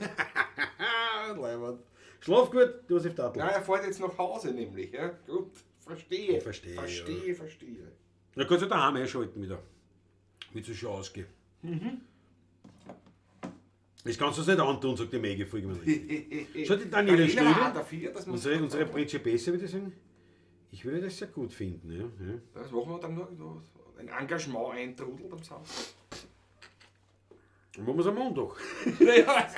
Leiband. Schlaf gut, Josef Tadl. Ja, er fährt jetzt nach Hause nämlich. Ja. Gut, verstehe. Ich verstehe, Verstehe, verstehe. Na, kannst du daheim einschalten wieder. Wird es schon ausgehen. Mhm. Das kannst du uns nicht antun, sagt die Maggie vollkommen richtig. Schau, die Daniela Daniela war Schnödel, auch dafür, dass man. unsere Principessa, würde ich sagen, ich würde das sehr gut finden. Ja, ja. Das machen wir dann noch ein Engagement eintrudelt am Samstag. Und machen wir es am Montag. Ja,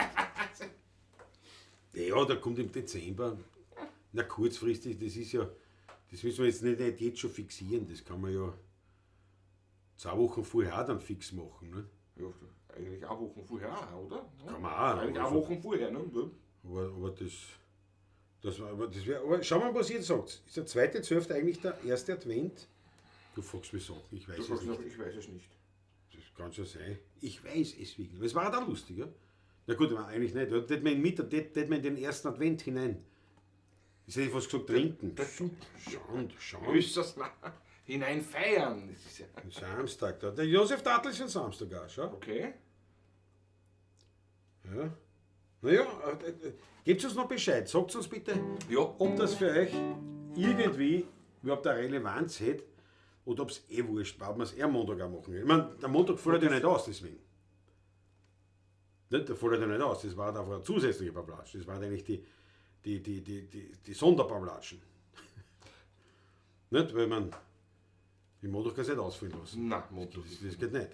Ja, da kommt im Dezember. Na, kurzfristig, das ist ja, das müssen wir jetzt nicht jetzt schon fixieren, das kann man ja 2 Wochen vorher auch dann fix machen. Ne? Ja, eigentlich auch Wochen vorher, auch, oder? Kann man auch. Eigentlich auch Wochen vorher, ne? Ja. Aber das, aber das wär, aber schauen wir mal, was ihr jetzt sagt. Ist der 2.12. eigentlich der erste Advent? Du fragst mich Sachen, ich weiß Du es fragst nicht. noch, ich weiß es nicht. Das kann schon sein. Ich weiß es wirklich. Aber es war auch lustig, ja? Na gut, aber eigentlich nicht. Da hätte man in Mittag, da hätte man in den ersten Advent hinein. Ich hätte fast gesagt, trinken. Schand, Schand. Äußerst nah hinein feiern. Das ist ja Samstag. Da. Der Josef Tadl ist am Samstag auch, schau. okay. Ja. Naja, gebt uns noch Bescheid. Sagt uns bitte, Ja. ob das für euch irgendwie überhaupt eine Relevanz hat oder ob es eh wurscht war, ob wir es eher am Montag auch machen. Ich meine, der Montag fällt ja nicht aus, deswegen. Nicht, der fällt ja nicht aus. Das war einfach eine zusätzliche Pavlatsch. Das waren eigentlich die Sonderpavlatschen. Nicht, weil man den Montag kann es nicht ausfallen lassen. Nein, Montag. Das geht nicht.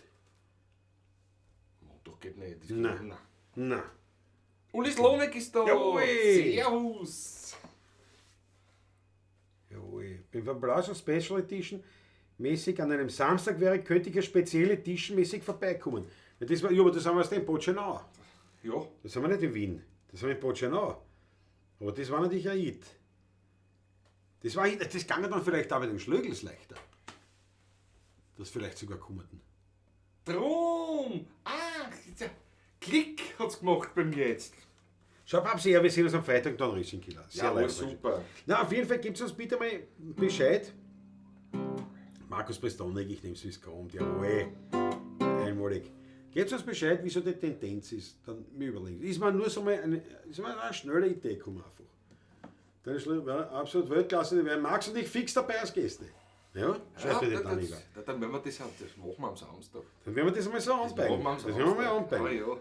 Montag geht nicht. Das geht Nein. nicht. Nein. Nein. Uli Slonek ist da. Jawohl. Servus. Jawohl. Beim Verblasen Special Edition mäßig an einem Samstag wäre, könnte ich ja spezielle Edition mäßig vorbeikommen. Ja, das war, ja, aber das haben wir aus dem Botschenau. Ja. Das haben wir nicht in Wien. Das haben wir in Botschenau. Aber das war natürlich ein Hit. Das war ein Hit. Das ging dann vielleicht auch bei den Schlögels leichter. Das vielleicht sogar kommen. Drum. Ach, jetzt, Klick hat's gemacht bei mir jetzt. Schau, Babsi, ja, wir sehen uns am Freitag dann Riesenkiller. Sehr Jawohl, leid. super. Na, auf jeden Fall gebt uns bitte mal Bescheid. Markus Prestonik, ich nehme es, wie es kommt. Jawohl. Einmalig. Gebt uns Bescheid, wieso die Tendenz ist. Dann mir überlegen. Ist mir nur so mal eine, ist mir eine schnelle Idee gekommen einfach. Dann ist ja, absolut Weltklasse, die werden Max und ich fix dabei als Gäste. Ja, schreib dir Ja, den dann, dann werden wir das, das machen wir am Samstag. Dann werden wir das mal so Das machen anpeilen. wir am Das werden wir mal Samstag. anpeilen. Aber ja.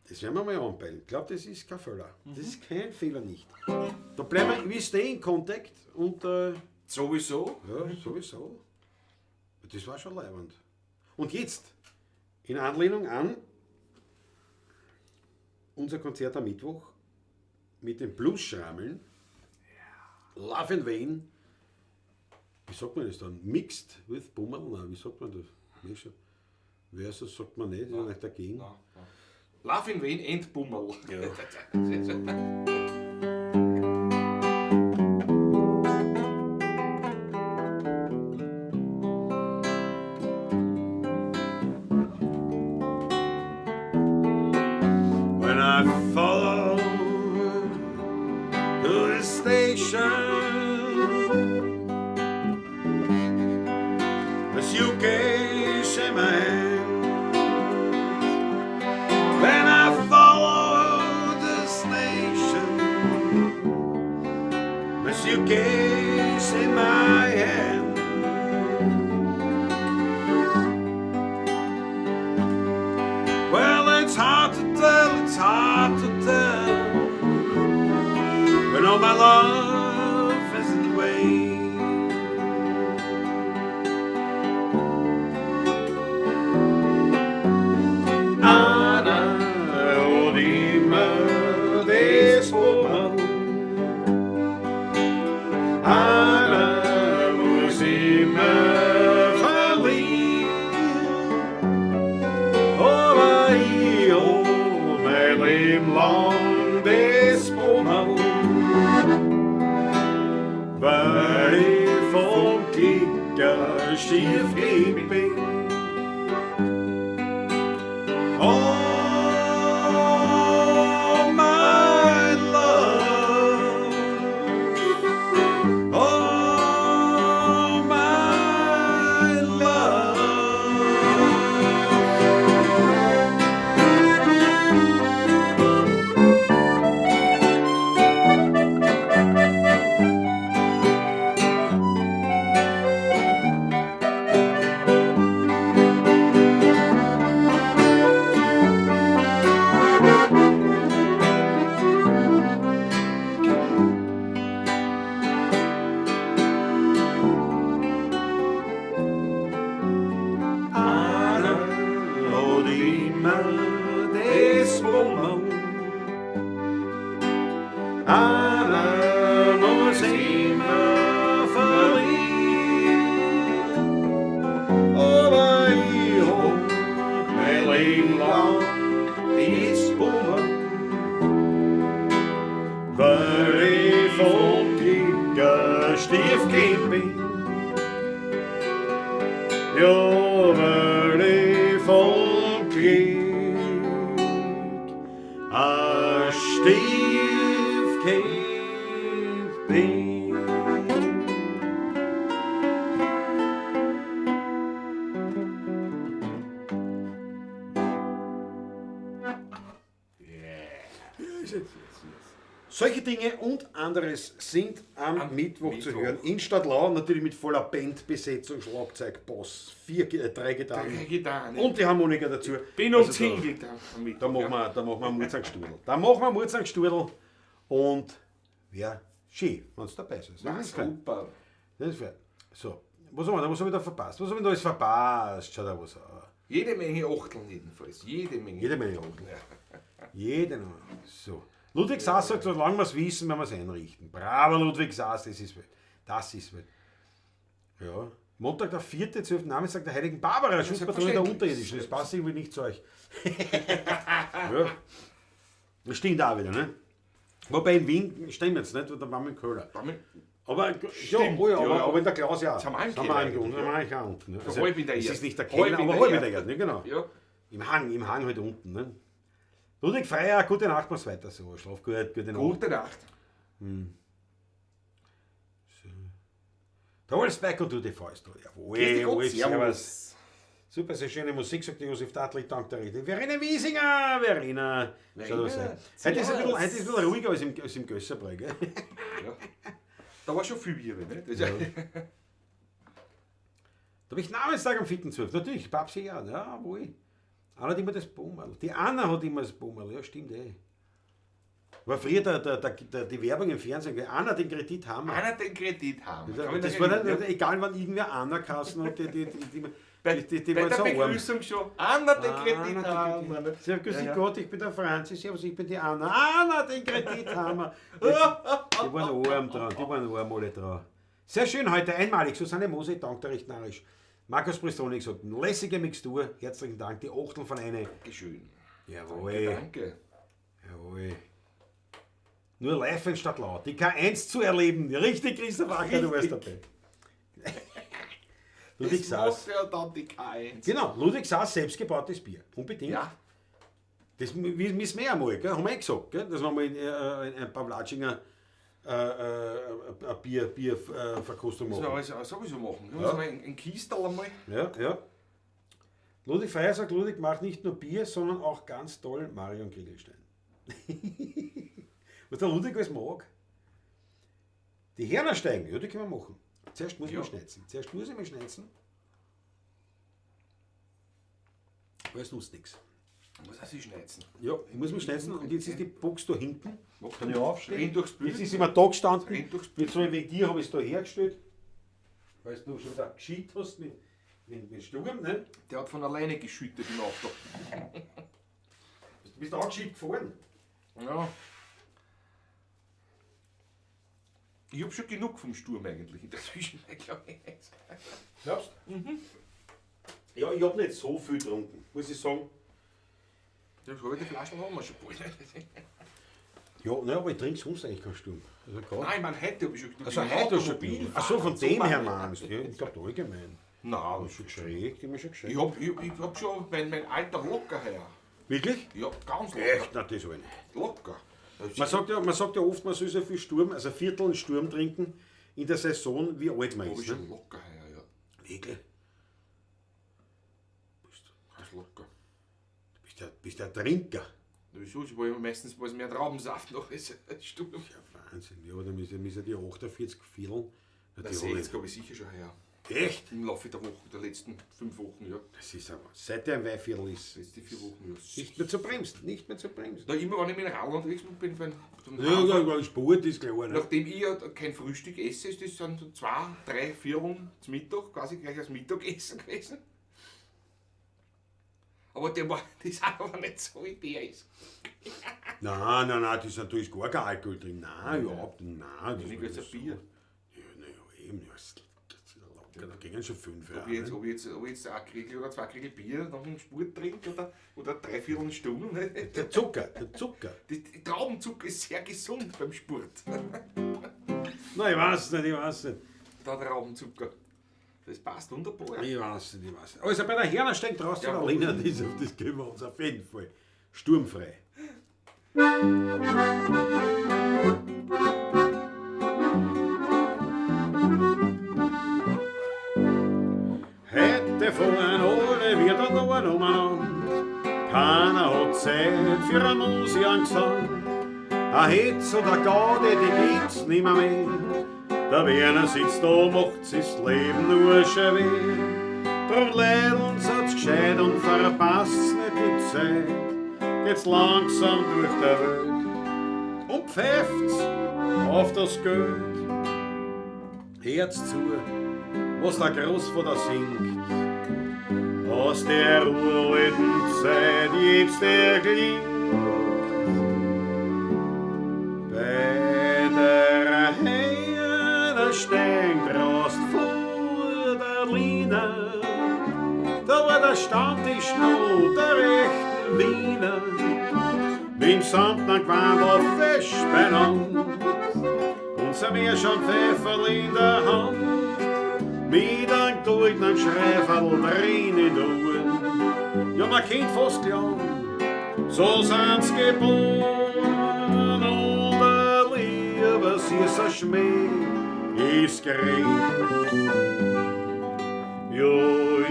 Das werden wir mal anpeilen. Ich glaube, das ist kein Fehler. Das ist kein Fehler nicht. Da bleiben wir, we stay in contact und Sowieso. ja, sowieso. Das war schon leibend. Und jetzt, in Anlehnung an unser Konzert am Mittwoch mit den Blues-Schrammeln, Love in Vain, wie sagt man das dann? Mixed with Bummerl? Nein, wie sagt man das? Versus sagt man nicht, ist ja nicht dagegen. Nein, nein. Love in Vain and Bummerl. Ja. When I follow to the station, a suitcase in my hand. When I follow the station, a suitcase in my hand. Well, it's hard to tell, it's hard to tell when all my love is in vain. Anna und immer das Bummerl. Anna muss immer verlieren. Aber ich hab mein Leben lang das Bummerl, weil ich vom Klicker schief bin. Oh, my love. Oh, my love. Anna und immer das Bummerl. Anna muss immer verlieren. Aber ich hab mein Leben lang das Bummerl, weil ich vom Kicker Stiefkind bin. Ja, weil ich vom Glück ein Stiefkind bin. Solche Dinge und anderes sind am Mittwoch zu Mittwoch. hören. In Stadlau, natürlich mit voller Bandbesetzung, Schlagzeug, Bass, drei Gitarren Drei Gitarren. und die Harmonika dazu. Bin Also umzingelt am Mittwoch. Da machen wir, da machen wir Mutzankstudel. Da machen wir Mutzankstudel und ja, schön, wenn du dabei bist. Na, Das ist klar. super. Das ist fair. So, was haben wir da? Was habe ich da verpasst? Was habe ich da alles verpasst? Schau da was an. Jede Menge Achteln jedenfalls. Jede Menge. Jede Menge Achteln. Jede Menge. So. Ludwig Sass sagt, solange wir es wissen, werden wir es einrichten. Bravo, Ludwig Sass, das ist wild. Das ist wild. Ja. Montag, der 4.12. Namenstag der Heiligen Barbara, Schutzpatronin der selbstverständlich. Unterirdischen. Das passt irgendwie nicht zu euch. Ja. Das stimmt auch wieder, ne? Wobei in Wien stimmt jetzt nicht, weil da waren wir im Köhler. Damit- Aber, ja, Stimmt, oh ja, ja, aber, ja. aber in der Klaus ja. Sind wir auch im Sind wir auch im Keller Grund, sind wir eigentlich auch unten. Ne? So halb in der Es Erde. ist nicht der Halb Keller, in aber der halb in Erde. der Erde, ne? Genau. Ja. Im Hang halt unten. Ne? Ludwig Freier, gute Nacht, mach's weiter so. Schlaf gut, gute Nacht. Gute Nacht. Der Wolf Back und du die Faust. Jawohl, Grüß dich Gott, Wolf, servus. servus. Super, sehr schöne Musik, sagt der Josef Tatlich, dank der Rede. Verena Wiesinger, Verena. Schau da was Verena, ein. Heute ist ein bisschen, servus. heute ist ein bisschen ruhiger als im Gösserbräu, gell? Ja. Da war schon viel Bier, ne? Das ist ja. Da habe ich Namenstag am 4.12. Natürlich, Babsi ja, jawohl. Anna hat immer das Bummerl. Die Anna hat immer das Bummerl, ja stimmt eh. War früher die Werbung im Fernsehen, Anna den Kredit haben wir. Anna den Kredit haben. Das war dann, egal wann irgendwer Anna kassen hat, die Bei, die bei waren der so arm. Begrüßung schon. Anna den Kredit Anna, haben. den Kredit. Sehr grüß Ja, ja. Gott, ich bin der Franzis, servus, ich bin die Anna. Anna, den Kredit haben wir. Die waren arm dran, die waren arm alle dran. Sehr schön heute, einmalig. Susanne Mose, dank der recht narrisch. Markus Bristoni gesagt, lässige Mixtur, herzlichen Dank, die Achtel von einer. Dankeschön. Jawohl. Danke, danke. Jawohl. Nur live statt laut. Die K1 zu erleben. Richtig, Christoph Acker, du warst dabei. Ludwig Das Saas. macht ja dann die K1. Genau, Ludwig Saas, selbstgebautes Bier. Unbedingt. Ja. Das müssen wir ja mal, gell? Haben wir eh gesagt, gell? Dass wir mal ein Pavlatschinger eine Bierverkostung Das machen. müssen wir sowieso machen. Wir müssen mal ein Kistel einmal. Ja, ja. Ludwig Feier sagt, Ludwig macht nicht nur Bier, sondern auch ganz toll Marion Kriegelstein. Was der Ludwig alles mag. Die Hernersteigen, ja, die können wir machen. Zuerst muss ich Ja. mich schneizen. Zuerst muss ich mich schneizen. Weil es nutzt nichts. Muss er sich schneizen. Ja, ich muss mich schneizen und jetzt ist die Box da hinten. Mach Kann ich aufstehen? Renn durchs Bild. Jetzt ist immer da gestanden. Renn durchs Bild. Jetzt so wegen dir habe ich es da hergestellt. Weil du schon wieder geschieht hast mit Sturm, ne? Der hat von alleine geschüttet im Auto. Du bist auch gescheit gefahren. Ja. Ich hab schon genug vom Sturm eigentlich in der Zwischenzeit, glaube ich. Glaubst du? Mhm. Ja, ich hab nicht so viel getrunken, muss ich sagen. Das halbe Flaschen haben wir schon bald. Ja, nein, aber ich trinke sonst eigentlich keinen Sturm. Also, gar Nein, ich meine, heute habe ich schon genug. also Im heute schon Automobil genug. Ach so, von fahren, dem her so meinst du. Ja, ich glaube allgemein. Nein, Ich schon geschrägt, immer schon geschrägt. ich hab schon mein alter locker her. Wirklich? Ja, ganz locker. Echt? Na, das war nicht. Locker. Man sagt ja oft, man soll so viel Sturm, also Viertel einen Sturm trinken in der Saison, wie alt man Hab ich ist. Ne? schon locker her, ja. Wirklich? Ganz locker. Du bist ja Trinker. Na, wieso? Ich war ja meistens was mehr Traubensaft noch als Sturm. Ja, Wahnsinn. Ja, aber da müssen ja die 48 Vierteln. Na, Na, die hab ich- 60 habe ich sicher schon her. Echt? Im Laufe der Woche, der letzten 5 Wochen, ja. Das ist aber, seit der ein Weihviertel ist, Letzte 4 Wochen, ja. nicht mehr zu bremsen, nicht mehr zu bremsen. Na, immer wenn ich mit dem Radl unterwegs bin, beim Ja, ja, ja, Sport ist klar. Ne? Nachdem ich ja kein Frühstück esse, ist das dann so 2, 3, 4 Runden zum Mittag, quasi gleich als Mittagessen gewesen. Aber der war, das ist aber nicht so, wie der ist. Nein, nein, nein, das ist natürlich gar kein Alkohol drin. Nein, überhaupt nicht. Nein, das Nicht war jetzt ein so. Bier. Ja, nein, ja, eben. Ja, das ist locker, da gingen schon 5 Ob ich jetzt, ob ich jetzt ein Kriegel oder 2 Kriegel Bier nach dem Sport trinke oder 3, 4 Stunden. Ne? Der Zucker, der Zucker. Die Traubenzucker ist sehr gesund beim Sport. Nein, ich weiß nicht, ich weiß nicht. Der Traubenzucker. Das passt wunderbar. Ich weiß nicht, ich weiß nicht. Also bei der Hernersteig draußen Ja, der Lena, das, auf das geben wir uns auf jeden Fall. Sturmfrei. Heute fahren alle wieder da umeinander. Keiner hat Zeit für einen Musiangsang. Ein Hetz oder Gaude, die gibt's nimmer mehr. Der Werner sitzt da, macht sich's Leben nur schwer. Drum leideln seid's gescheit und verpasst's nicht die Zeit. Geht's langsam durch der Welt und pfeift's auf das Geld. Hört's zu, was der Großvater singt. Aus der uralten Zeit jetzt erklingt. Bei der Heiderstein draußt vor der Lina, da war der Stammtisch noch der rechten Wiener. Mit dem samtnen Gewandel fest beieinander und sein Meerschaumpfeiferl in der Hand. Mit einem goldenen Schreiferl drin in der Uhren. Ja, man kennt fast glauben, so sind's geboren. Und ein lieber süßer Schmäh ist gering. Ja,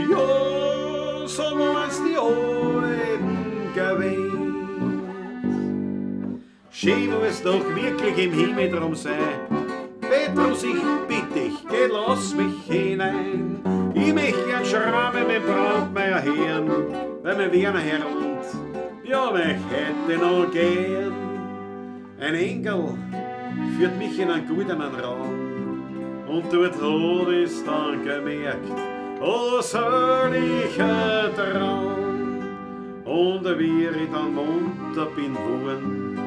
ja, so waren's die Alten gewesen. Schön wo es doch wirklich im Himmel drum sei. Petrus, ich bitte dich, geh, lass mich hinein. Ich möcht gern Schramme mit Brandmeier hören, Bei meinem Werner Herold, ja, mich hätte noch gern. Ein Engel führt mich in einen goldenen Raum und dort hab ich's dann gemerkt, oh seliger Traum. Und wie ich dann munter bin geworden,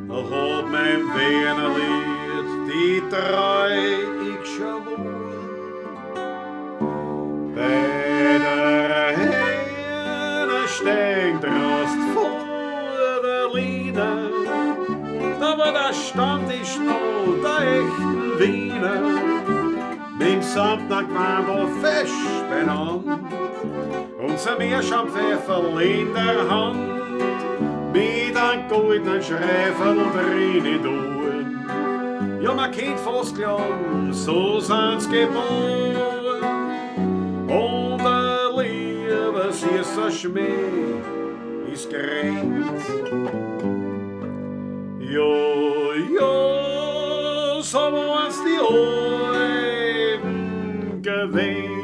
da hat mein Werner-Lied die Treu ich geschworen. Bei der Henne steigt Rost vor der Line, da war der Stammtisch noch der echten Wiener. Mit dem Samtner Gewandel fest beieinander unser Meerschaumpfeiferl in der Hand, mit einem goldenen Schreiferl drin tun. Ja, man kennt fast glauben, so sind's geboren. Und der lieber süßer Schmäh ist gerannt. Ja, ja, so waren's die Alten gewähnt.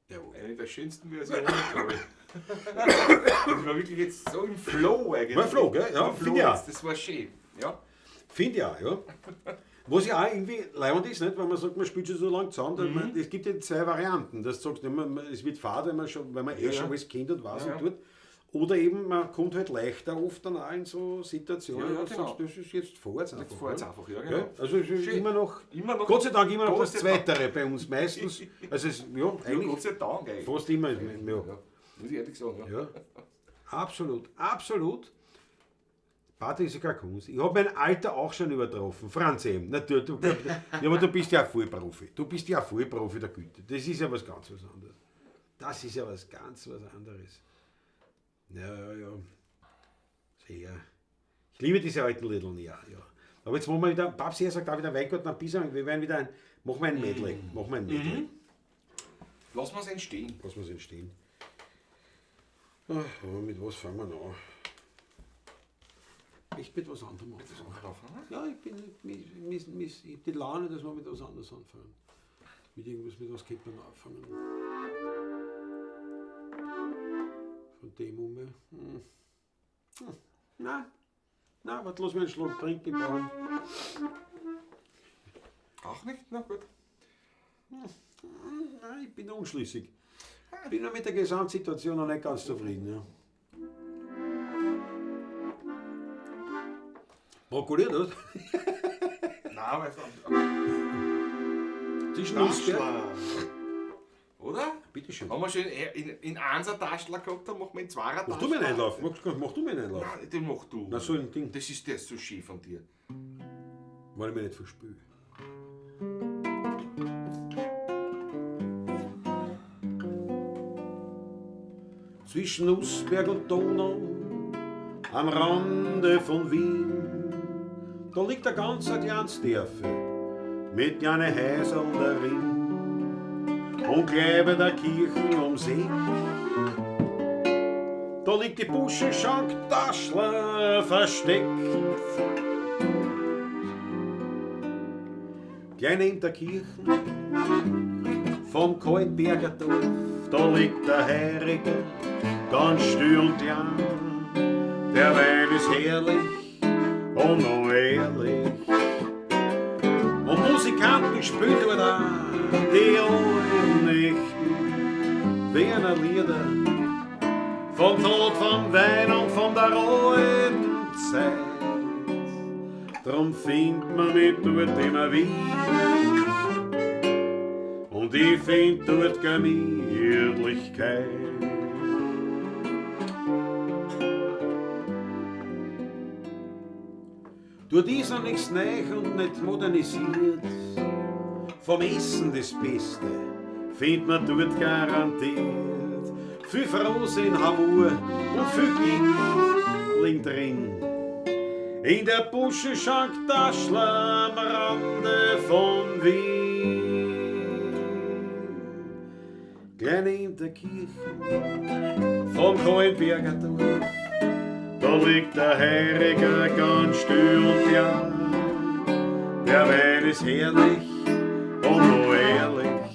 Jawohl. Eine der schönsten Versionen, glaube ich. Das war wirklich jetzt so im Flow eigentlich. War Flow, gell? Ja, War Flow finde ich auch. jetzt, das war schön. Ja. Finde ich auch, ja. Was ja auch irgendwie leibend ist, nicht? Wenn man sagt, man spielt schon so lange zusammen, dann man, es gibt ja zwei Varianten. Dass du sagst, es wird fad, wenn man, schon, wenn man eh schon alles kennt und weiß und tut. Oder eben, man kommt halt leichter oft dann auch in so Situationen, wo du sagst, das ist jetzt fahrt's einfach. Jetzt fahrt's ne? einfach, ja, genau. Ja, also es ist Schön. immer noch, Immer noch- Gott sei Dank immer noch Gott das sei Dank. Zweitere bei uns meistens. Also es, ja, Ja, eigentlich Gott sei Dank eigentlich. fast immer. Ja. Ja, muss ich ehrlich sagen. Ja. Ja, absolut, absolut. Party ist ja keine Kunst. Ich habe mein Alter auch schon übertroffen. Franz eben. Natürlich, du, ja, aber du bist ja Vollprofi. Du bist ja Vollprofi der Güte. Das ist ja was ganz was anderes. Das ist ja was ganz was anderes. Ja, ja, ja. Sehr. Ich liebe diese alten Liedl, ja, ja. Aber jetzt machen wir wieder, Babsi sagt auch wieder Weingarten am Pisang, wir werden wieder ein, machen wir ein Medley. Machen wir ein Medley. Lass mal's entstehen. Lass mal's entstehen. Ach, aber mit was fangen wir an? Ich mit was anderem anfangen. Ja, ich bin, ich, ich, ich hab die Laune, dass wir mit was anderes anfangen. Mit irgendwas, mit was könnte man anfangen? Von dem um. Nein, nein, warte, lass mir einen Schluck trinken. Brauchen. Auch nicht? Na gut. Nein, ich bin unschlüssig. Bin noch mit der Gesamtsituation noch nicht ganz zufrieden. Ja. Brokkoli, oder? Nein, aber jetzt Zwischen Nussberg. Oder? Bitte schön. Haben wir schon in einser Taschler gehabt, dann machen wir in zweier Mach du mir einen Einlauf. Mach du mir einen Einlauf. Nein, den mach du. Na, so ein Ding. Das ist der so schön von dir. Weil ich mich nicht verspüle. Zwischen Nussberg und Donau, am Rande von Wien, da liegt ein ganz ein kleines Dörfel mit kleinen Häuserl darin und gleich bei der Kirche ums Eck. Da liegt die Buschenschank Taschler versteckt. Gleich neben der Kirche vom Kaltberger Dorf, da liegt der Heiriger, ganz still und klein. Der Wein ist herrlich und noch ehrlich. Und Musikanten spielen dort auch die alten Nächten Wiener Lieder vom Tod, vom Wein und von der alten Zeit. Drum findet man mich dort immer wieder und ich find dort Gemütlichkeit. Dort ist noch nichts neu und nicht modernisiert. Vom Essen das Beste findet man dort garantiert. Viel Frohsinn in Hamur und viel Glück liegt drin. In der Buschenschank Taschler am Rande von Wien. Gleich neben der Kirche vom Kaltberger Dorf, da liegt der Heiriger ganz still und klein. Der Wein ist herrlich und noch ehrlich.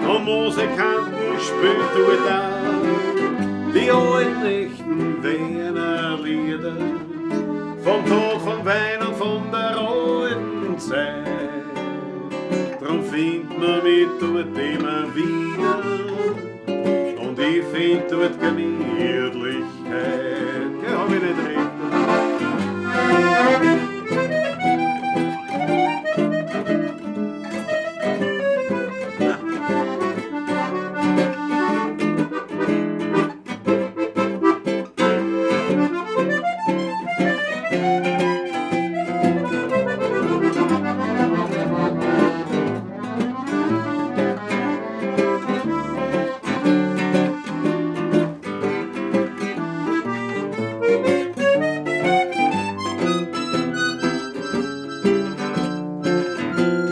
Und Musikanten spielt dort auch die alten echten Wiener Lieder. Vom Tod, vom Wein und von der alten Zeit. Drum findet man mich dort immer wieder. Und ich find dort Gemütlichkeit. Gell, hab ich nicht recht?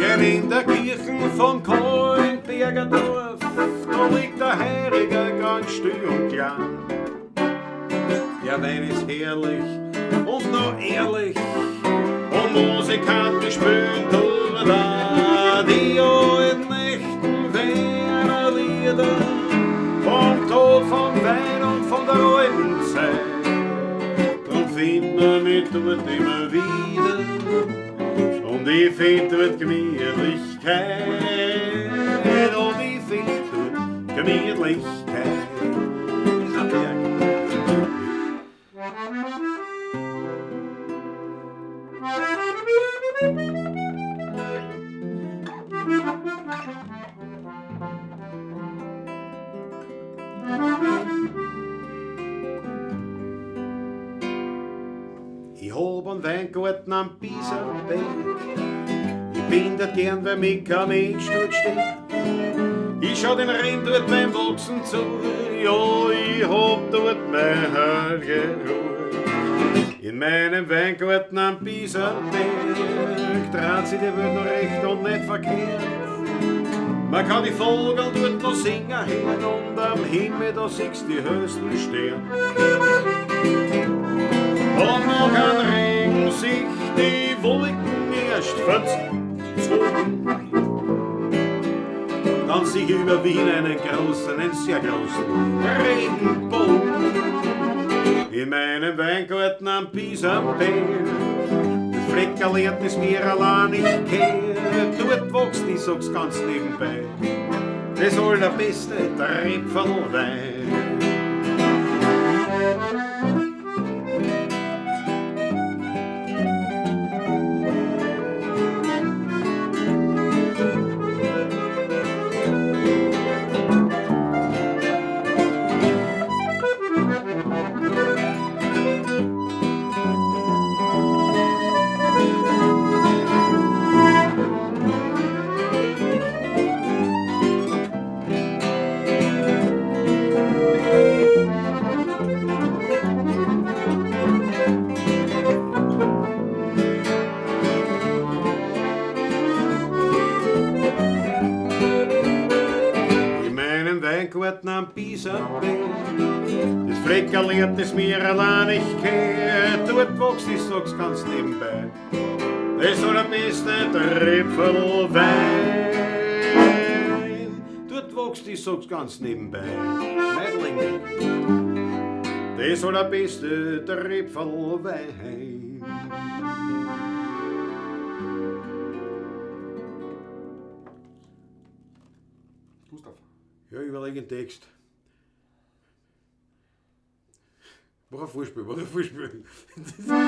Denn in der Kirche von Kahlenbergerdorf, da liegt der Heiriger ganz still und klein. Der Wein ist herrlich und noch ehrlich, und Musikanten spielen dort auch die alten echten Wiener Lieder vom Tod, vom Wein und von der alten Zeit. Drum findet man mich dort immer wieder. Und ich find dort Gemütlichkeit, und ich find dort Gemütlichkeit. Das ist ein Berg. Ich hab einen Weingarten am Bieserberg. Ich bin dort gern, weil mich kein Mensch dort steht. Ich schau den Rhein dort beim Wachsen zu. Ja, ich hab dort meine heilige Ruhe. In meinem Weingarten am Bieserberg dreht sich die Welt noch recht und nicht verkehrt. Man kann die Vögel dort noch singen hören und am Himmel, da siehst die höchsten Sterne. Und noch ein Regen sich die Wolken erst verzogen. Dann sieh ich über Wien einen großen, einen sehr großen Regenbogen. In meinem Weingarten am Bieserberg, das Fleckerl, das mir allein nicht kehrt, dort wächst, ich sag's ganz nebenbei, das allerbeste Tröpfelwein. In meinem Weingarten am Bieserberg, das Fleckerl, das mir allein nicht kehrt, dort wächst, ich sag's ganz nebenbei, das allerbeste Tröpfelwein. Dort wächst, ich sag's ganz nebenbei, Meidling, das allerbeste Tröpfelwein. Gustav. Ja, ich überlege den Text. Mach ein Vorspiel, mach ein Vorspiel. Ja.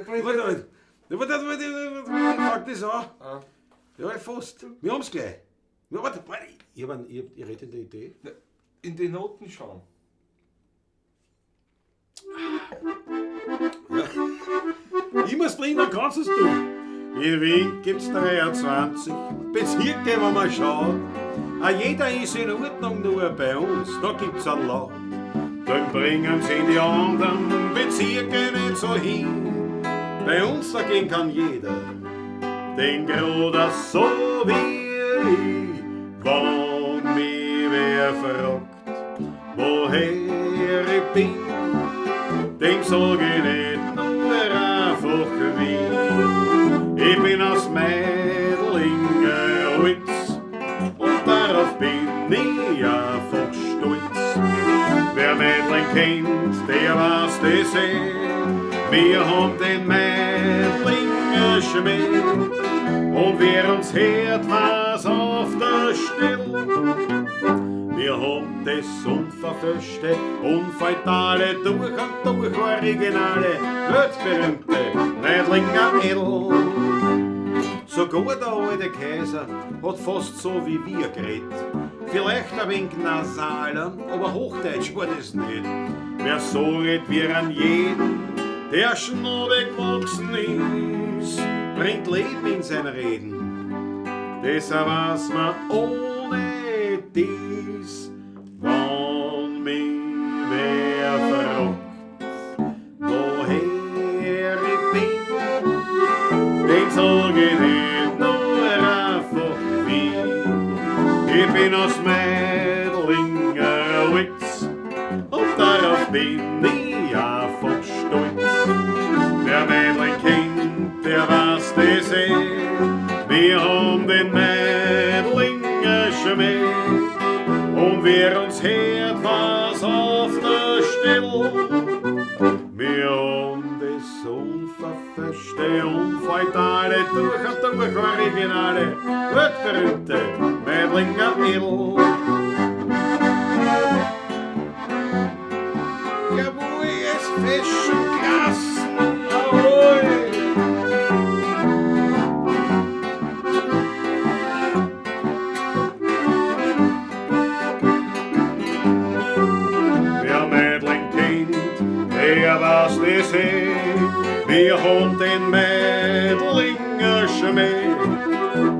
Warte, warte, warte, warte, fang das an. Ja, fast. Wir haben's gleich. Ja, warte, warte. Ich hab einen, ich hab, ich rede in der Idee. In die Noten schauen. Ja. Ich muss drin, dann kannst du's du. In Wien gibt's 23 Bezirke, wo man schaut. Auch jeder ist in Ordnung, nur bei uns, da gibt's einen Laut. Dann bringen sie die anderen Bezirke nicht so hin. Bei uns dagegen kann jeder den Groder so wie ich. Wenn mich wer fragt, woher ich bin, dem sag ich nicht nur einfach einfach wie. Ich bin aus Meidlinger Holz und darauf bin ich einfach stolz. Wer Meidling kennt, der weiß das eh. Wir haben den Meidlinger Schmäh. Und wer uns hört, weiß auf der Stelle. Wir haben das unverfälschte, unfeitale, durch und durch originale, weltberühmte Meidlinger Edel. Sogar der alte Kaiser hat fast so wie wir geredet. Vielleicht ein wenig nasaler, aber Hochdeutsch war das nicht. Wer so redet wie an jeden, der Schnurre gewachsen ist, bringt Leben in sein Reden. Deshalb weiß man ohne dies, wann mich wer fragt, woher ich bin, den sag ich nicht nur einfach wie. Ich bin aus Meidlinger Holz und darauf bin ich einfach stolz. Wer Meidling kennt, der weiß das eh. Wir haben den Meidlinger Schmäh. Und wer uns hört, was auf der Stelle. Wir haben das unverfälschte, unfeitale, durch und durch originale, weltberühmte Meidlinger Edel. Jawohl, es Fashion Klassen, jawohl. Wer Meidling kennt, der weiß das eh. Wir haben den Meidlinger Schmäh.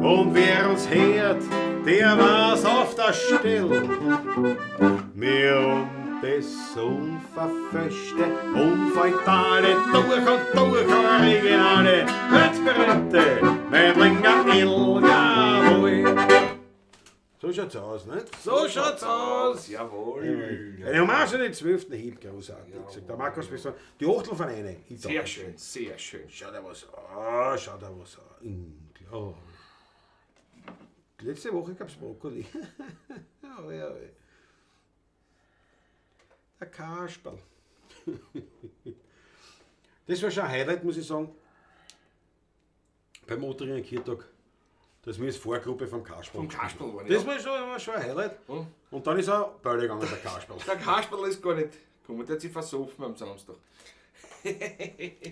Und wer uns hört, der weiß auf der Stelle. Wir haben das unverfälschte, unfeitale, durch und durch originale, weltberühmte Meidlinger Edel, jawohl. So schaut's aus, nicht? So schaut's aus! Jawohl. Eine Hommage an den 12. Hieb, großartig. Jawohl. Sagt der Markus Pistone. Die Achtel von einer. Sehr schön, sehr schön. Schau dir was an, schau dir was an. Oh. Letzte Woche gab's Brokkoli. Ja, ja, ja. Der Kasperl. Das war schon ein Highlight, muss ich sagen. Beim Otteringer Kirtag, dass wir als Vorgruppe vom Kasperl. Vom Kasperl waren, Das ja. war schon ein Highlight. Hm. Und dann ist er Bälle gegangen, der Kasperl. Der Kasperl ist gar nicht gekommen, der hat sich versoffen am Samstag.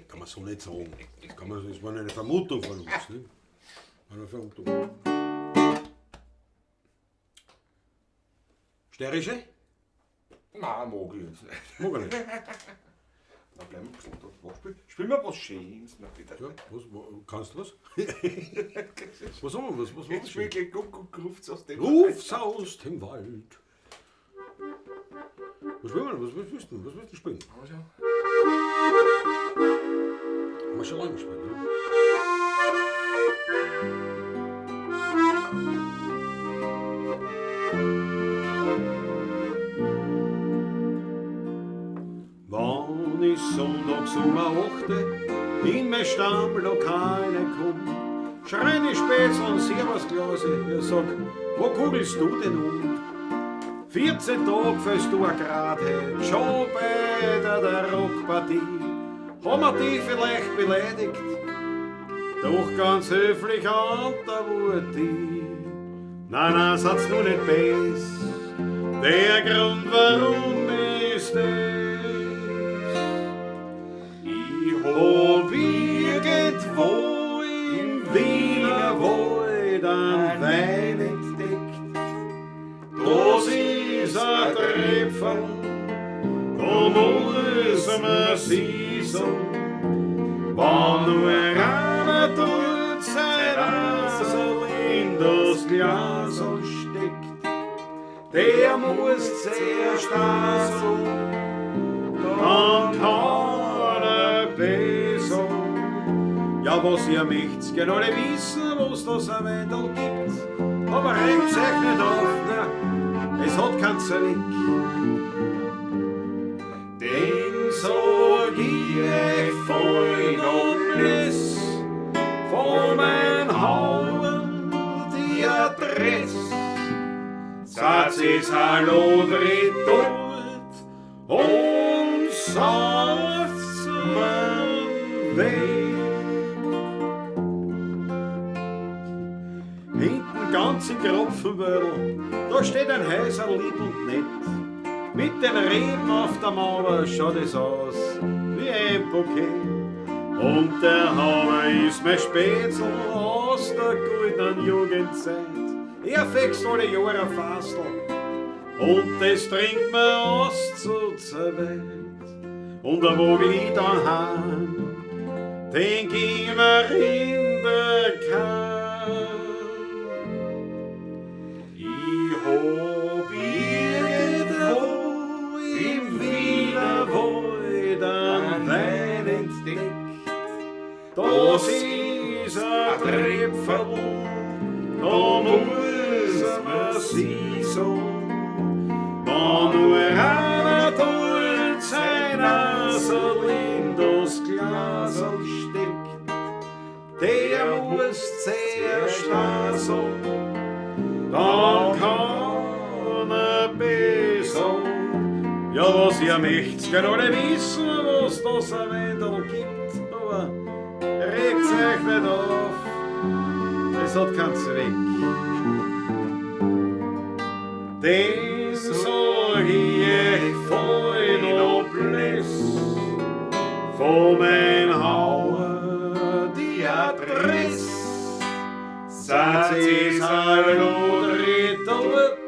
Kann man so nicht sagen. Das, kann man, das war eine Vermutung von uns. Ne? War eine Vermutung. Steirische? Nein, mag ich jetzt nicht. Mag er nicht. Na, bleiben wir ein bisschen da. Was spiel, spielen wir was Schönes noch bitte. Ja, was, kannst du was? Was haben wir? Was Jetzt spiel ich gleich Kuckuck, ruft's aus dem Ruf's aus dem Wald. Was spielen wir? Was willst du? Was willst du spielen? Also, Haben wir schon lange gespielt, ne? Wann ich sonntags um 8 in mein Stammlokal komm, schreien die Spätzle Servus Glase, ich sag, wo kugelst du denn um? 14 Tage fällst du a grad heut, schon bei der Rockpartie. Haben wir dich vielleicht beleidigt? Doch ganz höflich antwort ich. Nein, nein, seid's nur nicht bes. Der Grund, warum ist es. Ich hab irgendwo im Wiener Wald einen Wein entdeckt. Das ist ein Tröpfel, da muss man sie sagen. Wenn nur einer tut sein Rasel in das Glasl steckt, der muss zuerst raseln, dann kann er besser. Ja, was ihr möcht's, gern alle wissen, wo's das ein Wendel gibt. Aber regt's euch nicht auf, ne? Es hat keinen Zweck. Den sag ich euch von voll Noblesse von mein Hauer die Adresse. Satz ist hallo dort und sauft's mir weg. Hinten ganz im Kropfenbödel, da steht ein Häuser lieb und nett. Mit den Reben auf der Mauer schaut es aus wie ein Bouquet. Und der Hauer ist mein Spätzl aus der guten Jugendzeit. Er fext alle Jahre ein Fastel und das trinkt man aus zu zweit. Und da wo ich dann heim, denk ich mir in der Kahn. Ich hab irgendwo im Wienerwald einen Wein entdeckt. Das ist ein Tröpferl, da muss man sie sagen. Wenn nur einer dort sein Naserl in das Glaserl steckt, der muss zuerst da sagen, dann kann er besser. Ja, was ihr möcht's, könnt alle wissen, was das ein Wendel gibt, aber regt's euch nicht auf, es hat keinen Zweck. Den sag ich euch voll Noblesse, von mein Hauer die Adresse. Satz ist hallo dort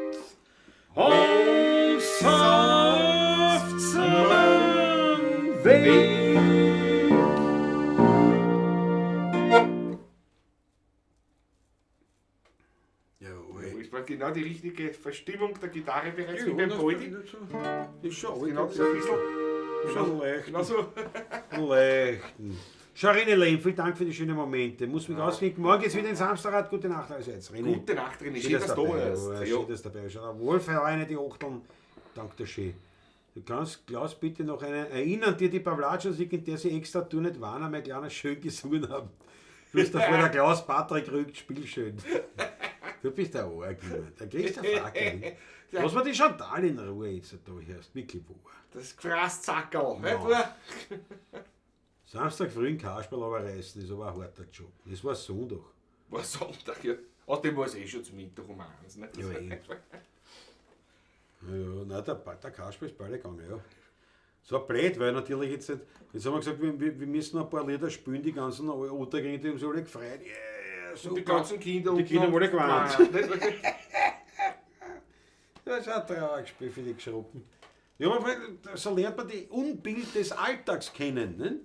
und sauft's mir weg. Jawohl. Es war genau die richtige Verstimmung der Gitarre bereits Ja, wie beim das Poldi. ist so. Ist schon Genau so ein bisschen. Schon leicht. Genau so. Leichten. Schau, René Lehm, vielen Dank für die schönen Momente. Muss mich ausklinken. Morgen geht's wieder ins Hamsterrad. Gute Nacht allerseits. René. Gute Nacht, René. Schön, Schön, dass du da dabei bist. warst. Ja. Schön, dass du dabei bist. Schau, Wohlfeil die Achteln. Danke dir schön. Du kannst, Klaus, bitte noch eine erinnern, dir die Pavlatscha-Musik, in der sie extra du nicht waren, mein kleiner schön gesungen haben. Plus davor der Klaus Patrick rückt, spiel schön. Du bist der Arg, Mann. Da kriegst du eine Fackel. Lass mal die Chantal in Ruhe jetzt da hörst. Wirklich wahr. Das Graszackerl. Ja. Nicht wahr? Samstag früh in Kasperl aber reißen, ist aber ein harter Job. Das war Sonntag. War Sonntag, ja. Außerdem war es eh schon zum Mittag um 1. Ne? Ja, eh. Ja, nein, der Kasperl ist beide gegangen, ja. So blöd, weil natürlich jetzt nicht, jetzt haben wir gesagt, wir müssen ein paar Lieder spielen, die ganzen Ottergänge, die haben sich alle gefreut. Yeah, super. Und die ganzen Kinder. Die Kinder haben alle geweint. geweint. Das ist ein Trauerspiel für die Geschroppen. Ja, aber so lernt man die Unbild des Alltags kennen. Ne?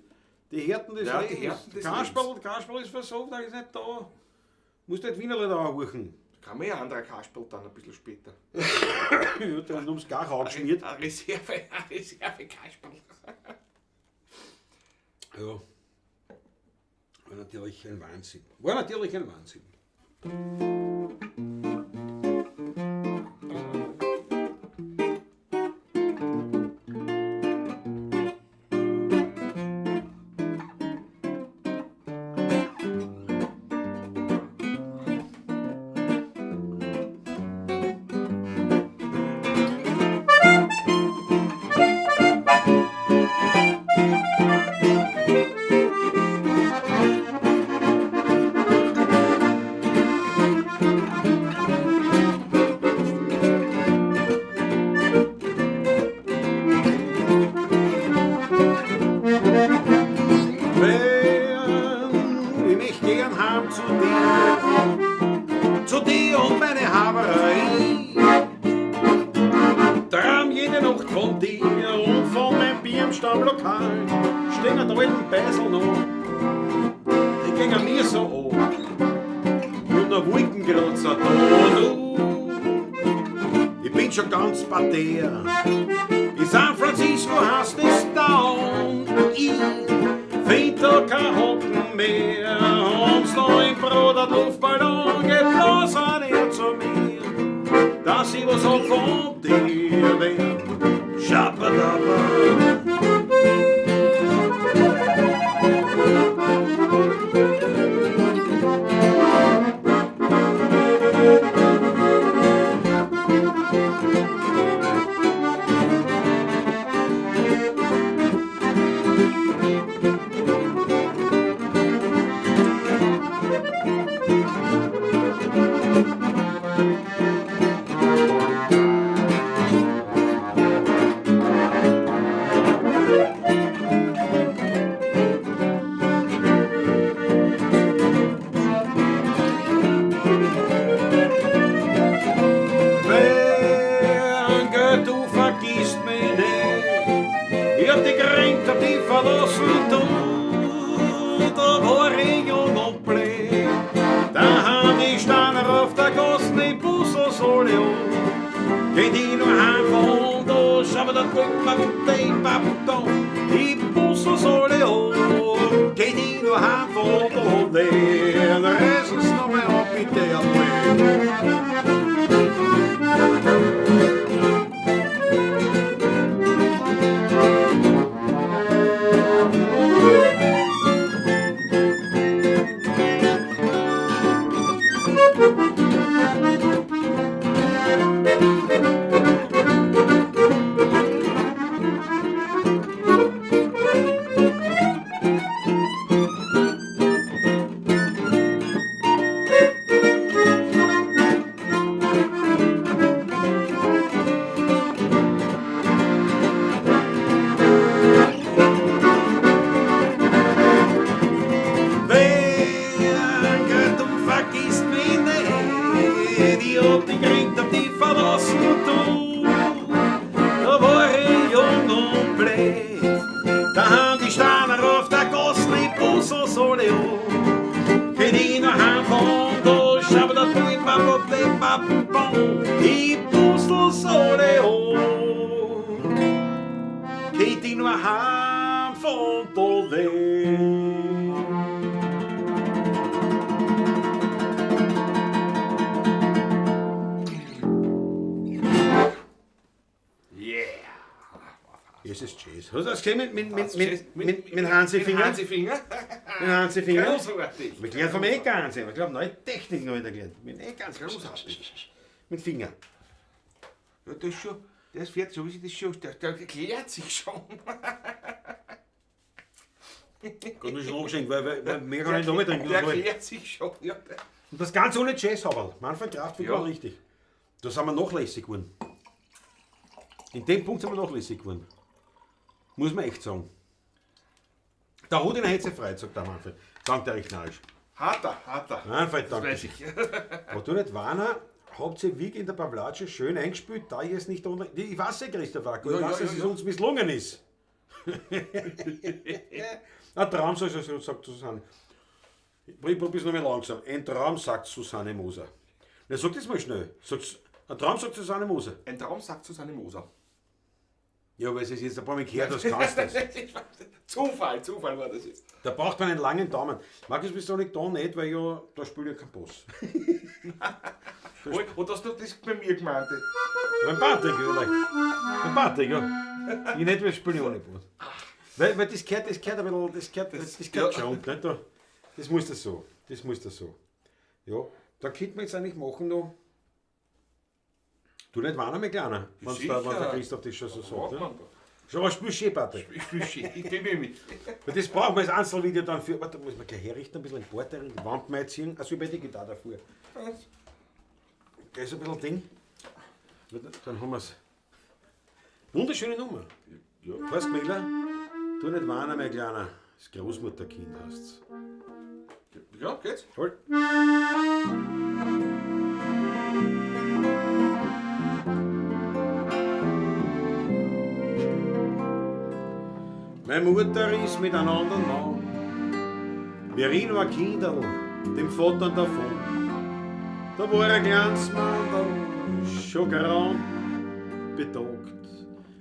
Die Härten des Ja, die Lebens. Härten des Kasperl ist versoffen, ist nicht da. Musst nicht Wienerl da anrufen. Kann man ja anderer Kasperl dann ein bisschen später. Ja, dann haben sie gar angeschmiert. Eine Reserve, eine Reserve Kasperl. Ja. War natürlich ein Wahnsinn. War natürlich ein Wahnsinn. Ich möchte gern heim zu dir und meine Haberei. Traum jede Nacht von dir und von meinem Bier im Stammlokal. Stehen an der alten Beisel noch, die gingen mir so an. Und der Wolkenkratzer da, du. Ich bin schon ganz parterre. In San Francisco heißt es down. Ich find da kein Hocken mehr. Haben's da im Brot ein Luftballon geblasen er zu mir, dass ich was hab von dir wär. Schapadaba. Ich hab dich gekränkt, hab dich verlassen, du, da war ich jung und blöd. Da haben die Steiner auf der Gasse die Bussels alle an. Geht die nur heim von da, schau mir da die Bussels alle an. Geht die nur heim von da, den reißen's noch mal ab, bitte einmal. Wer, du vergisst mich nicht, ich hab dich gekränkt, hab dich verlassen, du, da war ich jung und blöd. Da haben die Steiner auf der Gasse die Bussels alle an. Geht ich noch heim von da, schau mir da die Bussels alle an. Geht ich noch heim von da weg. Yeah! Es ist Jazz. Hast du das gesehen mit Hansi Finger? Mit Hansi Finger? Mit Hansi Finger? Großartig. Wir gelernt vom Eckganse. Ich glaube, neue Technik noch wieder gelernt. Mit Eckganse, großartig. Mit Finger. Ja, das ist schon, der ist fertig, so wie sich das schon, der erklärt sich schon. Gott, muss ich schon angeschenkt, weil mehr kann ich nicht trinken. Der erklärt sich schon. Ja. Und das Ganze ohne Jazz, aber Manfred Kraftwerk Ja. war richtig. Da sind wir nachlässig geworden. In dem Punkt sind wir nachlässig geworden. Muss man echt sagen. Der Rudin hätte sich gefreut, sagt der Manfred. Dank der recht narrisch. Hat er. Manfred, Das danke. weiß ich. Aber du nicht, Warner, habt ihr wirklich in der Pavlatsche schön eingespielt, da ich es nicht unter. Ich weiß ja, Christoph Acko, ich Ja, weiß, ja, dass ja, es ja. uns misslungen ist. Ein Traum, sagt Susanne. Ich probier's nochmal langsam. Ein Traum, sagt Susanne Moser. Na, sag das mal schnell. Sag's, ein Traum, sagt Susanne Moser. Ein Traum, sagt Susanne Moser. Ja, weil es ist jetzt ein paar Mal gehört, das kannst du das. Zufall war das jetzt. Da braucht man einen langen Daumen. Markus, bist du nicht da nicht, weil ja, da spiele ich keinen Bass. Und hast du das bei mir gemeint? Beim Patrick vielleicht. Beim Patrick, ja. Ich nicht, weil spiele ich ohne Bass. Weil das gehört ein bisschen, das gehört ja. schon, nicht? Da, das muss das so. Das muss das so. Ja, da könnte man jetzt eigentlich machen noch. Du nicht weinen, mein Kleiner, wenn der Christoph das schon so sagt. Ne? Schon was spielst du schön, Patrick. Ich spiele schön, ich bemühe mich. Weil das brauchen wir als Einzelvideo dann für. Warte, da muss man gleich herrichten, ein bisschen den Bord die Wand mal ziehen. Also ich bei die Gitarre davor. Das ist ein bisschen Ding. Dann haben wir's. Wunderschöne Nummer. Ja. Weißt du, Miller? Tu nicht weinen, mein Kleiner. Das Großmutterkind heißt's. Ja, geht's. Toll. Meine Mutter ist mit einem anderen Mann, wie ich noch ein Kinderl, dem Vater davon. Da war ein kleines Mandel, schon grau betagt.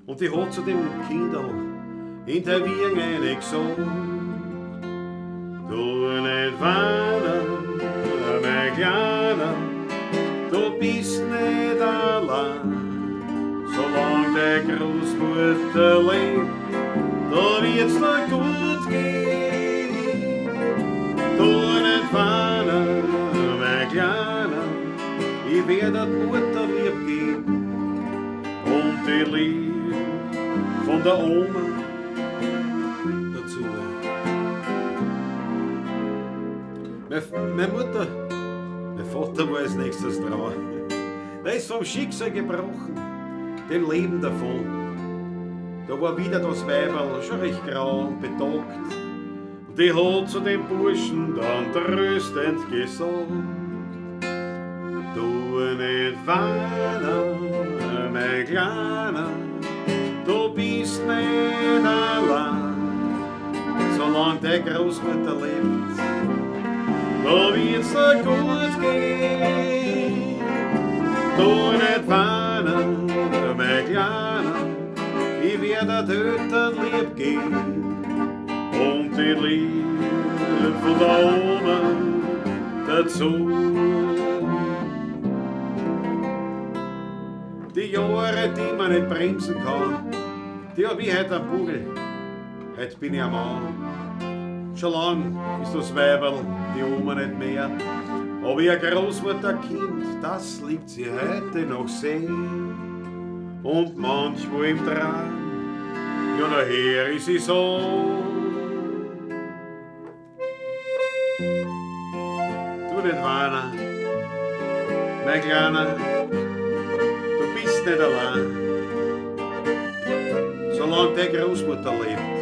Und die hat zu dem Kinderl in der Wiege eine gesagt: Du nicht weinen, mein Kleiner, du bist nicht allein. Solange der Großmutter lebt, da wird's dir gut gehen. Du nicht weinen, mein Kleiner, ich werd der Mutter lieb geben und die Liebe von der Oma dazu. Meine Mutter, mein Vater war als nächstes dran. Der ist vom Schicksal gebrochen, dem Leben davon. Da war wieder das Weiberl, schon recht grau und betagt. Und die hat zu dem Burschen dann tröstend gesagt: Du nicht weinen, mein Kleiner, du bist nicht allein. die Großmutter lebt, da wird's dir gut gehen. Du nicht weinen, mein Kleiner, ich werd dir Eltern lieb gehen. Und die Liebe von der Oma dazu. Die Jahre, die man nicht bremsen kann, die hab ich heut am Bugel. Heut bin ich ein Mann. Schon lang ist das Weiberl, die Oma nicht mehr. Aber ihr Großmutterkind, das liebt sie heute noch sehr. Und manchmal im Traum, ja nachher ist sie so. Du nicht weinen, mein Kleiner, du bist nicht allein. Solange die Großmutter lebt,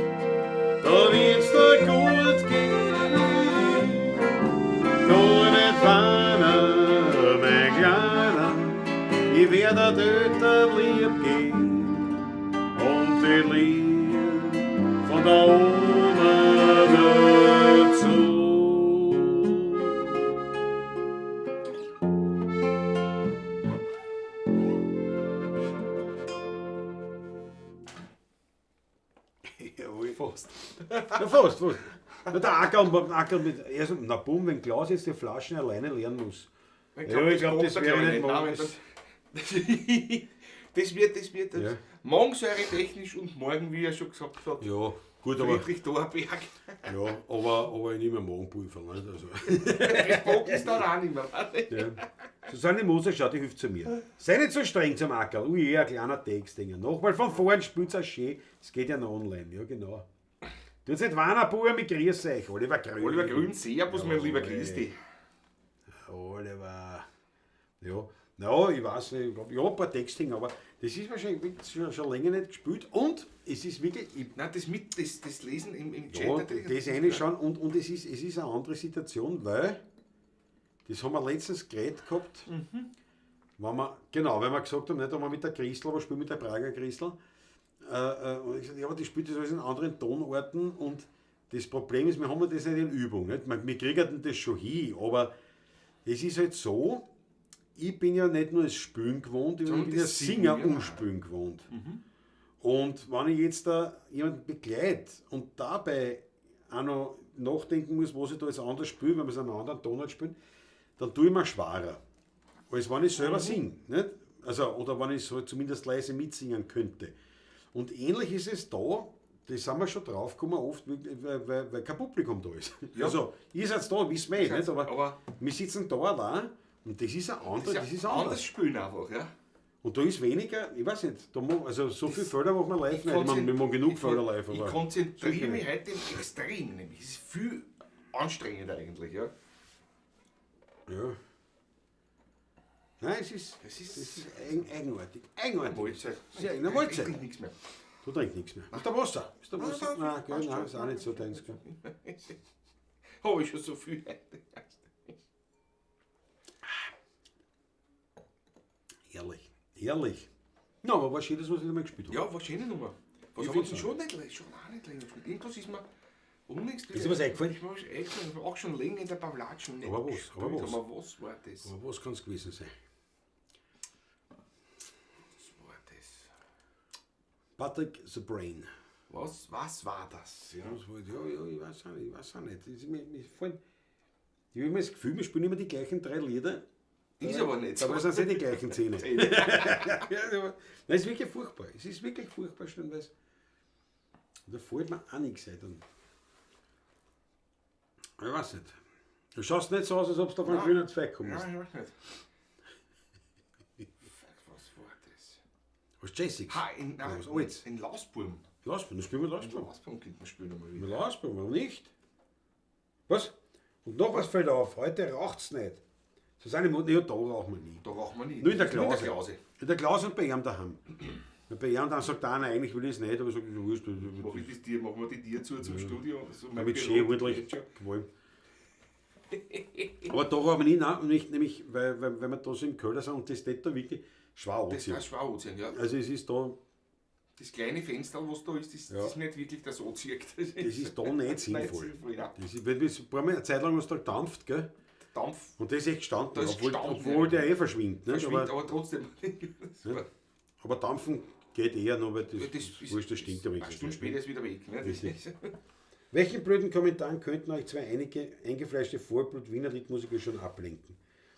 da wird's dir gut gehen. Du nicht weinen, mein Kleiner, ich werd dir Eltern lieb gehen. Und die Liebe von der Oma dazu. Jawohl. Fast. Na fast, fast. Na, der Acker, Acker mit, erst, na bumm, wenn Klaus jetzt die Flaschen alleine leeren muss. Ich Ja, ich glaub, das macht er, wäre glaub ich, nicht nicht. Nein, morgens. das wird Ja. Magensäure technisch und morgen, wie er schon gesagt hat, Ja, gut, aber, Friedrich Thorberg. ja, aber ich nehme Magenpulver. Nicht? Also, Das Bock ist dann auch nicht mehr. ja. Susanne Moser, schau, die hilft zu mir. Sei nicht so streng zum Ackerl. Ui, ein kleiner Text. Dinger. Nochmal von vorn, spielt's auch schön. Es geht ja noch online, ja genau. Tut's nicht weinen, Bub, ich grüße euch. Oliver Grün. Oliver Grün, servus, mein lieber Jawohl. Christi. Oliver. Ja, na, ich weiß nicht, ich glaub, ja, ein paar Texte, aber das ist wahrscheinlich wirklich schon länger nicht gespielt und es ist wirklich, ich, Nein, das, mit, das, das Lesen im Chat. ja, natürlich. das eine schon und es ist eine andere Situation, weil das haben wir letztens geredet gehabt, wenn wir, genau, weil wir gesagt haben, nicht, ob wir mit der Christel, aber spielen mit der Prager Christel. Und ich gesagt, ja, aber die spielt das alles in anderen Tonarten und das Problem ist, wir haben das nicht in Übung. Nicht? Wir kriegen das schon hin, aber es ist halt so, ich bin ja nicht nur das Spielen gewohnt, ich Sondern bin ja das Singen, Singer genau. und Spielen gewohnt. Und wenn ich jetzt da jemanden begleite und dabei auch noch nachdenken muss, was ich da jetzt anders spiele, wenn wir es in einem anderen Tonart spielen, dann tue ich mir schwerer, als wenn ich selber singe. Nicht? Also, oder wenn ich so zumindest leise mitsingen könnte. Und ähnlich ist es da, das sind wir schon drauf gekommen, oft, weil kein Publikum da ist. Ja. Also, ihr seid da, wissen wir eh, nicht, aber, aber wir sitzen da allein und das ist ein anderes, das das ist ist ja anders. anders Spielen einfach, ja. Und da ist weniger, ich weiß nicht, da also so viel Felder machen wir live nicht. Ich meine, wir machen genug Felder live. Ich Aber konzentriere sicher mich nicht. heute extrem, nämlich. Es ist viel anstrengender eigentlich, ja. Ja. Nein, es ist, Es ist- es ist eigenartig. Eigenartig. Mahlzeit. Sehr, eine Mahlzeit. Ich trinke nichts mehr. Du trinkst nichts mehr. Ist der Wasser? Ist der Wasser? Nein, Nein, gell, passt nein, schon. ist auch nicht so deins. Gell. Habe ich schon so viel heute. Herrlich. Herrlich. Na, aber war schön, dass wir es wieder mal gespielt haben. Ja, war schöne Nummer. Was Ich haben wir find's denn schon nicht, schon auch nicht länger gespielt? Irgendwas ist mir unlängst Ist dir was eingefallen? Ist mir was eingefallen. Ich hab auch schon länger in der Pavlatsch nicht Aber was, gespielt. aber was? Aber was war das? Aber was kann es gewesen sein? Was war das? Patrick the Brain. Was war das? Ja. Was war, ja, ja, ich weiß auch nicht. Ich weiß auch nicht. Das ist mir, mir fallen, ich habe immer das Gefühl, wir spielen immer die gleichen drei Lieder. Ist aber nicht so. Aber es sind eh die gleichen Zähne. Ja, aber- Nein, es ist wirklich furchtbar. Es ist wirklich furchtbar stellenweise. Da fällt mir auch nichts ein. Dann. Ich weiß nicht. Du schaust nicht so aus, als ob du von grünen Zweig kommst. Nein, ich weiß nicht. Fuck, was war das? Was Jessics? Ha, in, nein, Was Altes? in Lausburm. Lausburm, dann spielen wir In Lausburm. Lausburm könnte man spielen einmal Wir wieder. Lausburm, warum nicht? Was? Und noch was fällt auf, heute raucht's nicht. Susanne Mut, ja, da rauchen wir nie. Da rauchen wir nie. Nur in der Nur in der Klause. Klause. In der Klause und bei ihm daheim. Und bei ihm dann sagt einer, eigentlich will ich es nicht, aber ich sage, du wurscht. Mach ich das Tier, machen wir die Tier zu zum Studio. So mein Damit Büro, schön ordentlich geht schon. gewollt. Aber da rauchen wir nie, nein, nicht, nämlich, weil wir da so im Köller sind und das tät da wirklich schwer Das anziehen. kann schwer anziehen, ja. Also es ist da, Das kleine Fenster, was da ist, das, Ja. das ist nicht wirklich das anzieht. Das ist da nicht sinnvoll. Nicht sinnvoll, nein. Das ist, weil das ein paar Mal eine Zeit lang was da gedampft, gell? Dampf Und das ist echt gestanden, Da ist obwohl, gestanden, obwohl ja. der eh verschwindet. Nicht? verschwindet, Aber, aber trotzdem. Das war- aber dampfen geht eher noch, weil das, Ja, das ist, wurscht, das stinkt aber Eine Stunde später ist wieder weg. Ne? Das Richtig. ist, Welchen blöden Kommentaren könnten euch zwei einige eingefleischte Vollblut-Wiener Liedmusiker schon ablenken?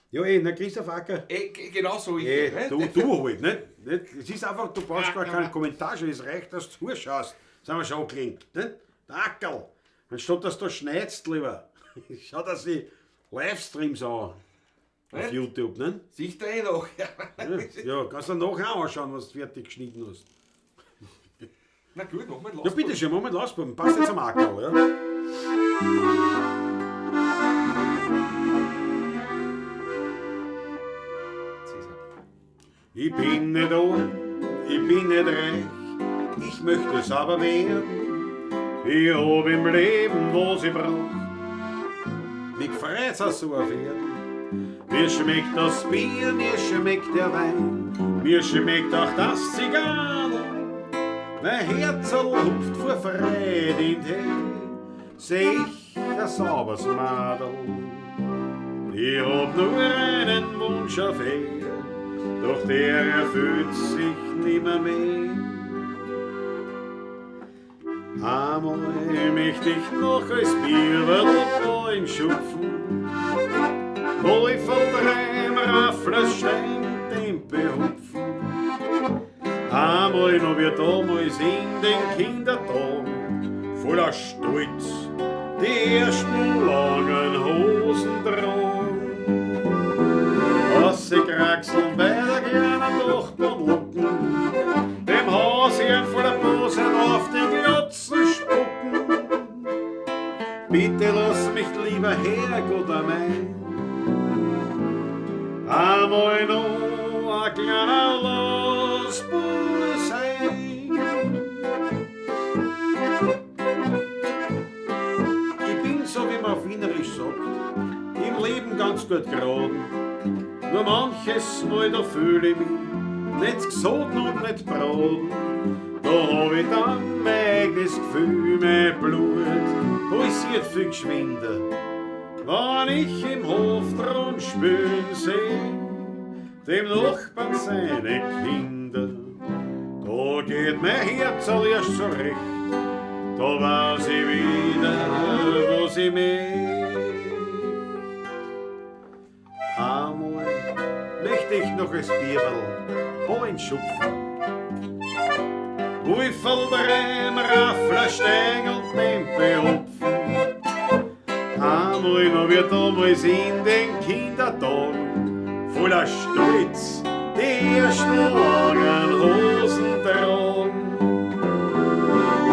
Ja, ey, na Christoph Acker, Ey, genau so ich. ey, ne? du halt, nicht? Nicht? Es ist einfach, du brauchst gar keinen Kommentar, schon, es reicht, dass du zuschaust. Sind wir schon angelenkt, nicht? Der Ackerl, anstatt dass du da schneidest, lieber, schau, dass ich Livestreams an auf Nicht? YouTube, nicht? Sieht er eh noch. Ja, ja, kannst du nachher anschauen, was du fertig geschnitten hast. Na gut, machen wir Ja, bitte schön, machen wir Lastbuben. Passt jetzt am Ackerl, ja? Cäsar. Ich bin nicht arm, ich bin nicht reich, ich möchte es aber werden. Ich hab im Leben, was ich brauch. Mich freut's auch so auf Erden. Mir schmeckt das Bier, mir schmeckt der Wein, mir schmeckt auch das Zigarren. Mein Herzl hupft vor Freude in die seh ich ein sauberes Madel. Ich hab nur einen Wunsch auf Erden, doch der erfüllt sich nimmer mehr. Einmal möcht ich noch als Bierl schupfen, wo ich von drei Rafflerstein Tempe hupfen. Einmal noch wie damals in den Kindertagen, voller Stolz die ersten langen Hosen tragen. Ausgekraxeln bei der kleinen Nachbarn locken, dem Hausherrn voller Bosheit auf die Glotzen spucken. Bitte lass mich lieber Herrgott mein, einmal noch ein kleiner Losbub sein. Ich bin so, wie man auf Wienerisch sagt, im Leben ganz gut geraden. Nur manches Mal, da fühle ich mich nicht gesoden und nicht braten. Da hab ich dann mein eigenes Gefühl, mein Blut pulsiert viel geschwinder. Wenn ich im Hof dran spülen seh, dem Nachbarn seine Kinder. Da geht mein Herz erst zurecht, da weiß ich wieder, was ich möcht. Einmal möchte ich noch ein Bierl Ballen schupfen, wo ich voll drei Rafflerstein und Tempe hupfen. Einmal noch wie damals in den Kindertagen, voller Stolz die ersten langen Hosen tragen.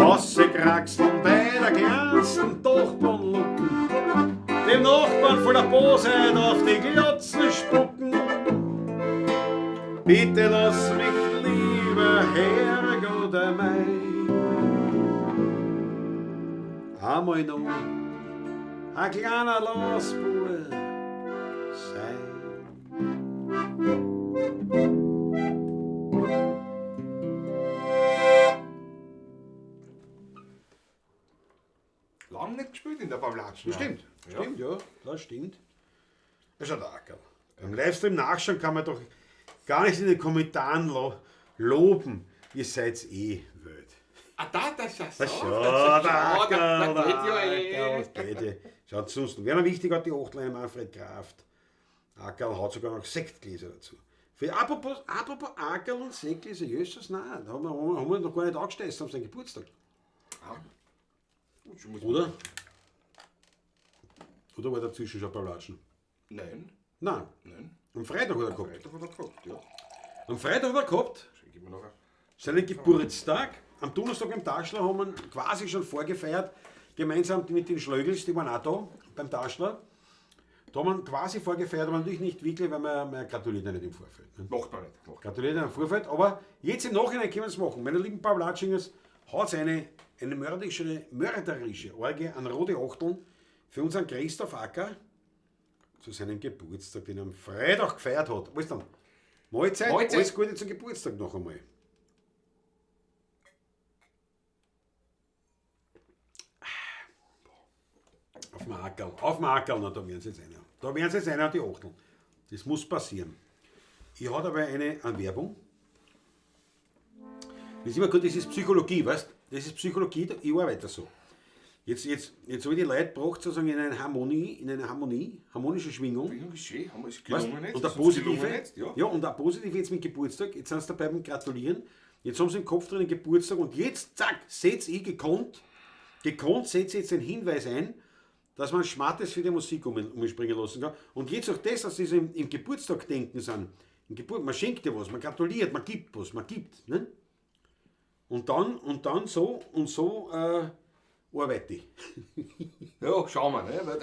Ausgekraxeln bei der kleinsten Dachbahn locken, dem Nachbarn voller Bosheit auf die Glotzen spucken. Bitte lass mich lieber Herrgott mein, einmal noch ein kleiner Losbub sein. Lang nicht gespielt in der Pavlatsch. Das stimmt, Ja. stimmt, ja, das stimmt. Das ist ein Ackerl. Beim Livestream nachschauen kann man doch gar nicht in den Kommentaren lo loben. Ihr seid eh wild. Ah, da, das ist ja so. Das ist ja der Ackerl, da der geht ja eh. Ackerl, das geht ja. Schaut sonst, wer noch wichtig hat, die Achtlein Manfred Kraft. Ackerl hat sogar noch Sektgläser dazu. Für, apropos, apropos Ackerl und Sektgläser, Jesus, nein, da haben wir noch gar nicht angestessen auf seinen Geburtstag. Ah. Gut, schon muss Oder? Oder war dazwischen schon ein paar Latschen? Nein, Nein, nein. am Freitag hat er gehabt. Freitag hat er gehabt, ja. Am Freitag hat er gehabt, Schenke ich mir noch ein. seinen Geburtstag. Am Donnerstag im Taschler haben wir ihn quasi schon vorgefeiert, gemeinsam mit den Schlögels, die waren auch da beim Taschler. Da haben wir ihn quasi vorgefeiert, aber natürlich nicht wirklich, weil man gratuliert ja nicht im Vorfeld. Ne? Macht man nicht. Macht. Gratuliert ja im Vorfeld, aber jetzt im Nachhinein können wir es machen. Meine lieben Pavlatschingers, haut eine mörderische Orgie an rote Achteln für unseren Christoph Acker zu seinem Geburtstag, den er am Freitag gefeiert hat. Was dann? Mahlzeit, Mahlzeit. alles Gute zum Geburtstag noch einmal. Auf dem Ackerl, auf dem Ackerl, na, da werden sie jetzt eine. Da werden sie jetzt eine an die Achteln. Das muss passieren. Ich habe dabei eine Werbung. Das ist immer gut, das ist Psychologie, weißt? Das ist Psychologie, ich arbeite so. Jetzt habe ich die Leute gebracht, sozusagen in eine Harmonie, harmonische Schwingung. Schwingung ist schön, haben wir es gelungen jetzt. Und eine positive, jetzt, ja. Ja, und eine positive jetzt mit Geburtstag, jetzt sind sie dabei beim Gratulieren, jetzt haben sie im Kopf drin den Geburtstag und jetzt, zack, setze ich gekonnt setze jetzt den Hinweis ein, dass man Schmattes für die Musik umspringen lassen kann. Und jetzt auch das, dass sie so im Geburtstag denken sind. Man schenkt dir was, man gratuliert, man gibt was, man gibt. Ne? Und dann so und so arbeite ich. Ja, schauen wir. Ne?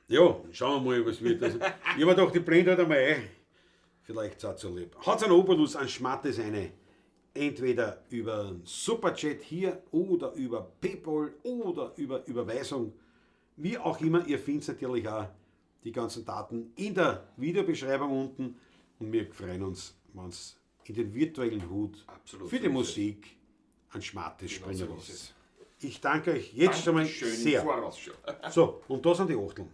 Ja, schauen wir mal, was wird. Also, ich habe mir gedacht, die blende halt einmal ein. Vielleicht seid ihr so lieb. Hat es einen Obolus an Schmattes eine? Entweder über Superchat hier oder über PayPal oder über Überweisung. Wie auch immer, ihr findet natürlich auch die ganzen Daten in der Videobeschreibung unten. Und wir freuen uns, wenn es in den virtuellen Hut absolut für die Musik an Schmattes springen lässt. Ich danke euch jetzt schon mal sehr. Voraus schon. So, und da sind die Achteln.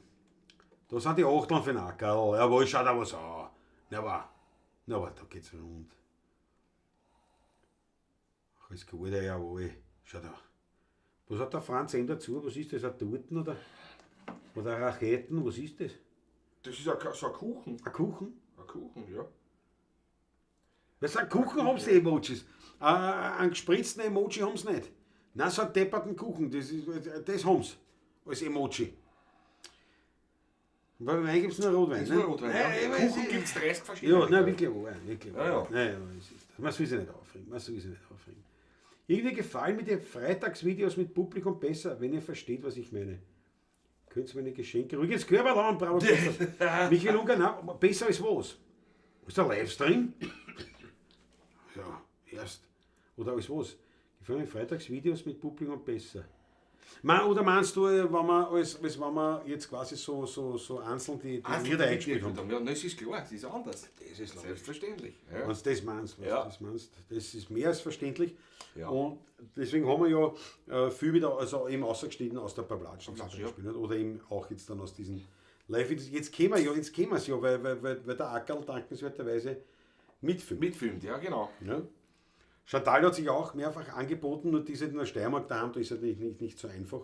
Da sind die Achteln für den Ackerl. Jawohl, schaut da was an. Na, aber da geht's rund. Alles Gute, jawohl. Schau da. Was hat der Franz M dazu? Was ist das? Ein Torten oder Raketen? Was ist das? Das ist so ein Kuchen. Ein Kuchen? Ein Kuchen, ja. Was ein Kuchen haben sie Emojis. Einen gespritzten Emoji haben sie nicht. Nein, so einen depperten Kuchen, das haben sie als Emoji. Und bei Wein gibt es nur Rotwein. Ne? Nur Rotwein, ja. Kuchen gibt es 30 verschiedene. Ja, nein, wirklich wahr. Wirklich wahr. Ja, ja. Nein, ja, es ist, man soll sich nicht aufregen. Man soll sich nicht aufregen. Irgendwie gefallen mir die Freitagsvideos mit Publikum besser, wenn ihr versteht, was ich meine. Könnt ihr meine Geschenke ruhig ins Körper hauen, bravo. Michael Unger, nein, besser als was? Ist der Livestream? Ja, erst. Oder als was? Gefallen mir Freitagsvideos mit Publikum besser. Oder meinst du, wenn wir, als wenn wir jetzt quasi so einzeln die Lieder eingespielt haben? Ja, das ist klar, das ist anders. Das ist selbstverständlich. Ja. Wenn du das meinst, ja. Das ist mehr als verständlich. Ja. Und deswegen haben wir ja viel wieder, also eben ausgeschnitten aus der Pavlatschen zum Beispiel. Ja. Oder eben auch jetzt dann aus diesen Live-Videos. Jetzt kämen wir es ja, weil der Ackerl dankenswerterweise mitfilmt. Mitfilmt, ja, genau. Ja. Chantal hat sich auch mehrfach angeboten, nur die ist in der Steiermark daheim, da ist es nicht so einfach.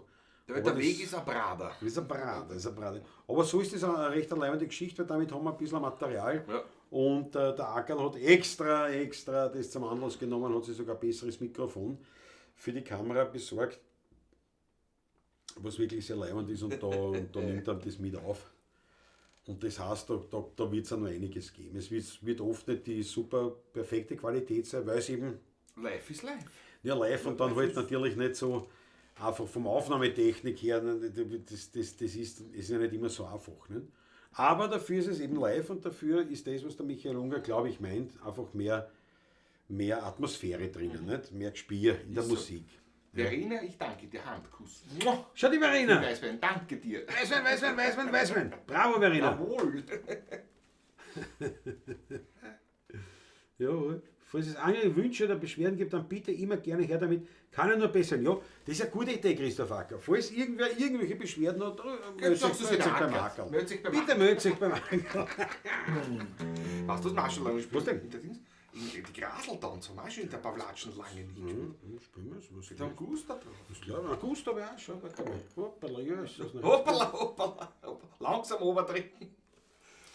Der Weg ist ein Brader. Ist ein Brader, ist ein Brader. Aber so ist das eine recht leibende Geschichte, weil damit haben wir ein bisschen Material. Ja. Und der Ackerl hat extra das zum Anlass genommen, hat sich sogar ein besseres Mikrofon für die Kamera besorgt, was wirklich sehr leibend ist und da nimmt er das mit auf. Und das heißt, da wird es auch noch einiges geben. Es wird oft nicht die super perfekte Qualität sein, weil es eben... Live ist live. Ja, live und dann halt natürlich nicht so einfach vom Aufnahmetechnik her, das ist ja nicht immer so einfach. Ne? Aber dafür ist es eben live und dafür ist das, was der Michael Unger, glaube ich, meint, einfach mehr Atmosphäre drinnen, nicht? Mehr Gespür in der so. Musik. Verena, ich danke dir. Handkuss. Schau die Verena. Weißwein, danke dir. Weißwein, Weißwein, Weißwein, Weißwein. Bravo, Verena. Jawohl. Jawohl. Falls es andere Wünsche oder Beschwerden gibt, dann bitte immer gerne her damit. Kann ja nur besser sein. Ja, das ist eine gute Idee, Christoph Acker. Falls irgendwer irgendwelche Beschwerden hat, meldet sich beim Ackerl. Bitte meldet sich beim Ackerl. Weißt du, was wir auch schon lange spielen? Was denn? Die Graseltanz haben wir auch schon in der Pavlatschen lange nicht gespielt. Spielen wir es? Was Mit einem Gusta drauf. Das glaube ich. Ein Gusta habe ich auch schon. Warte mal. Hoppala, ja, ist das nicht. Hoppala, hoppala, hoppala. Langsam runtertreten.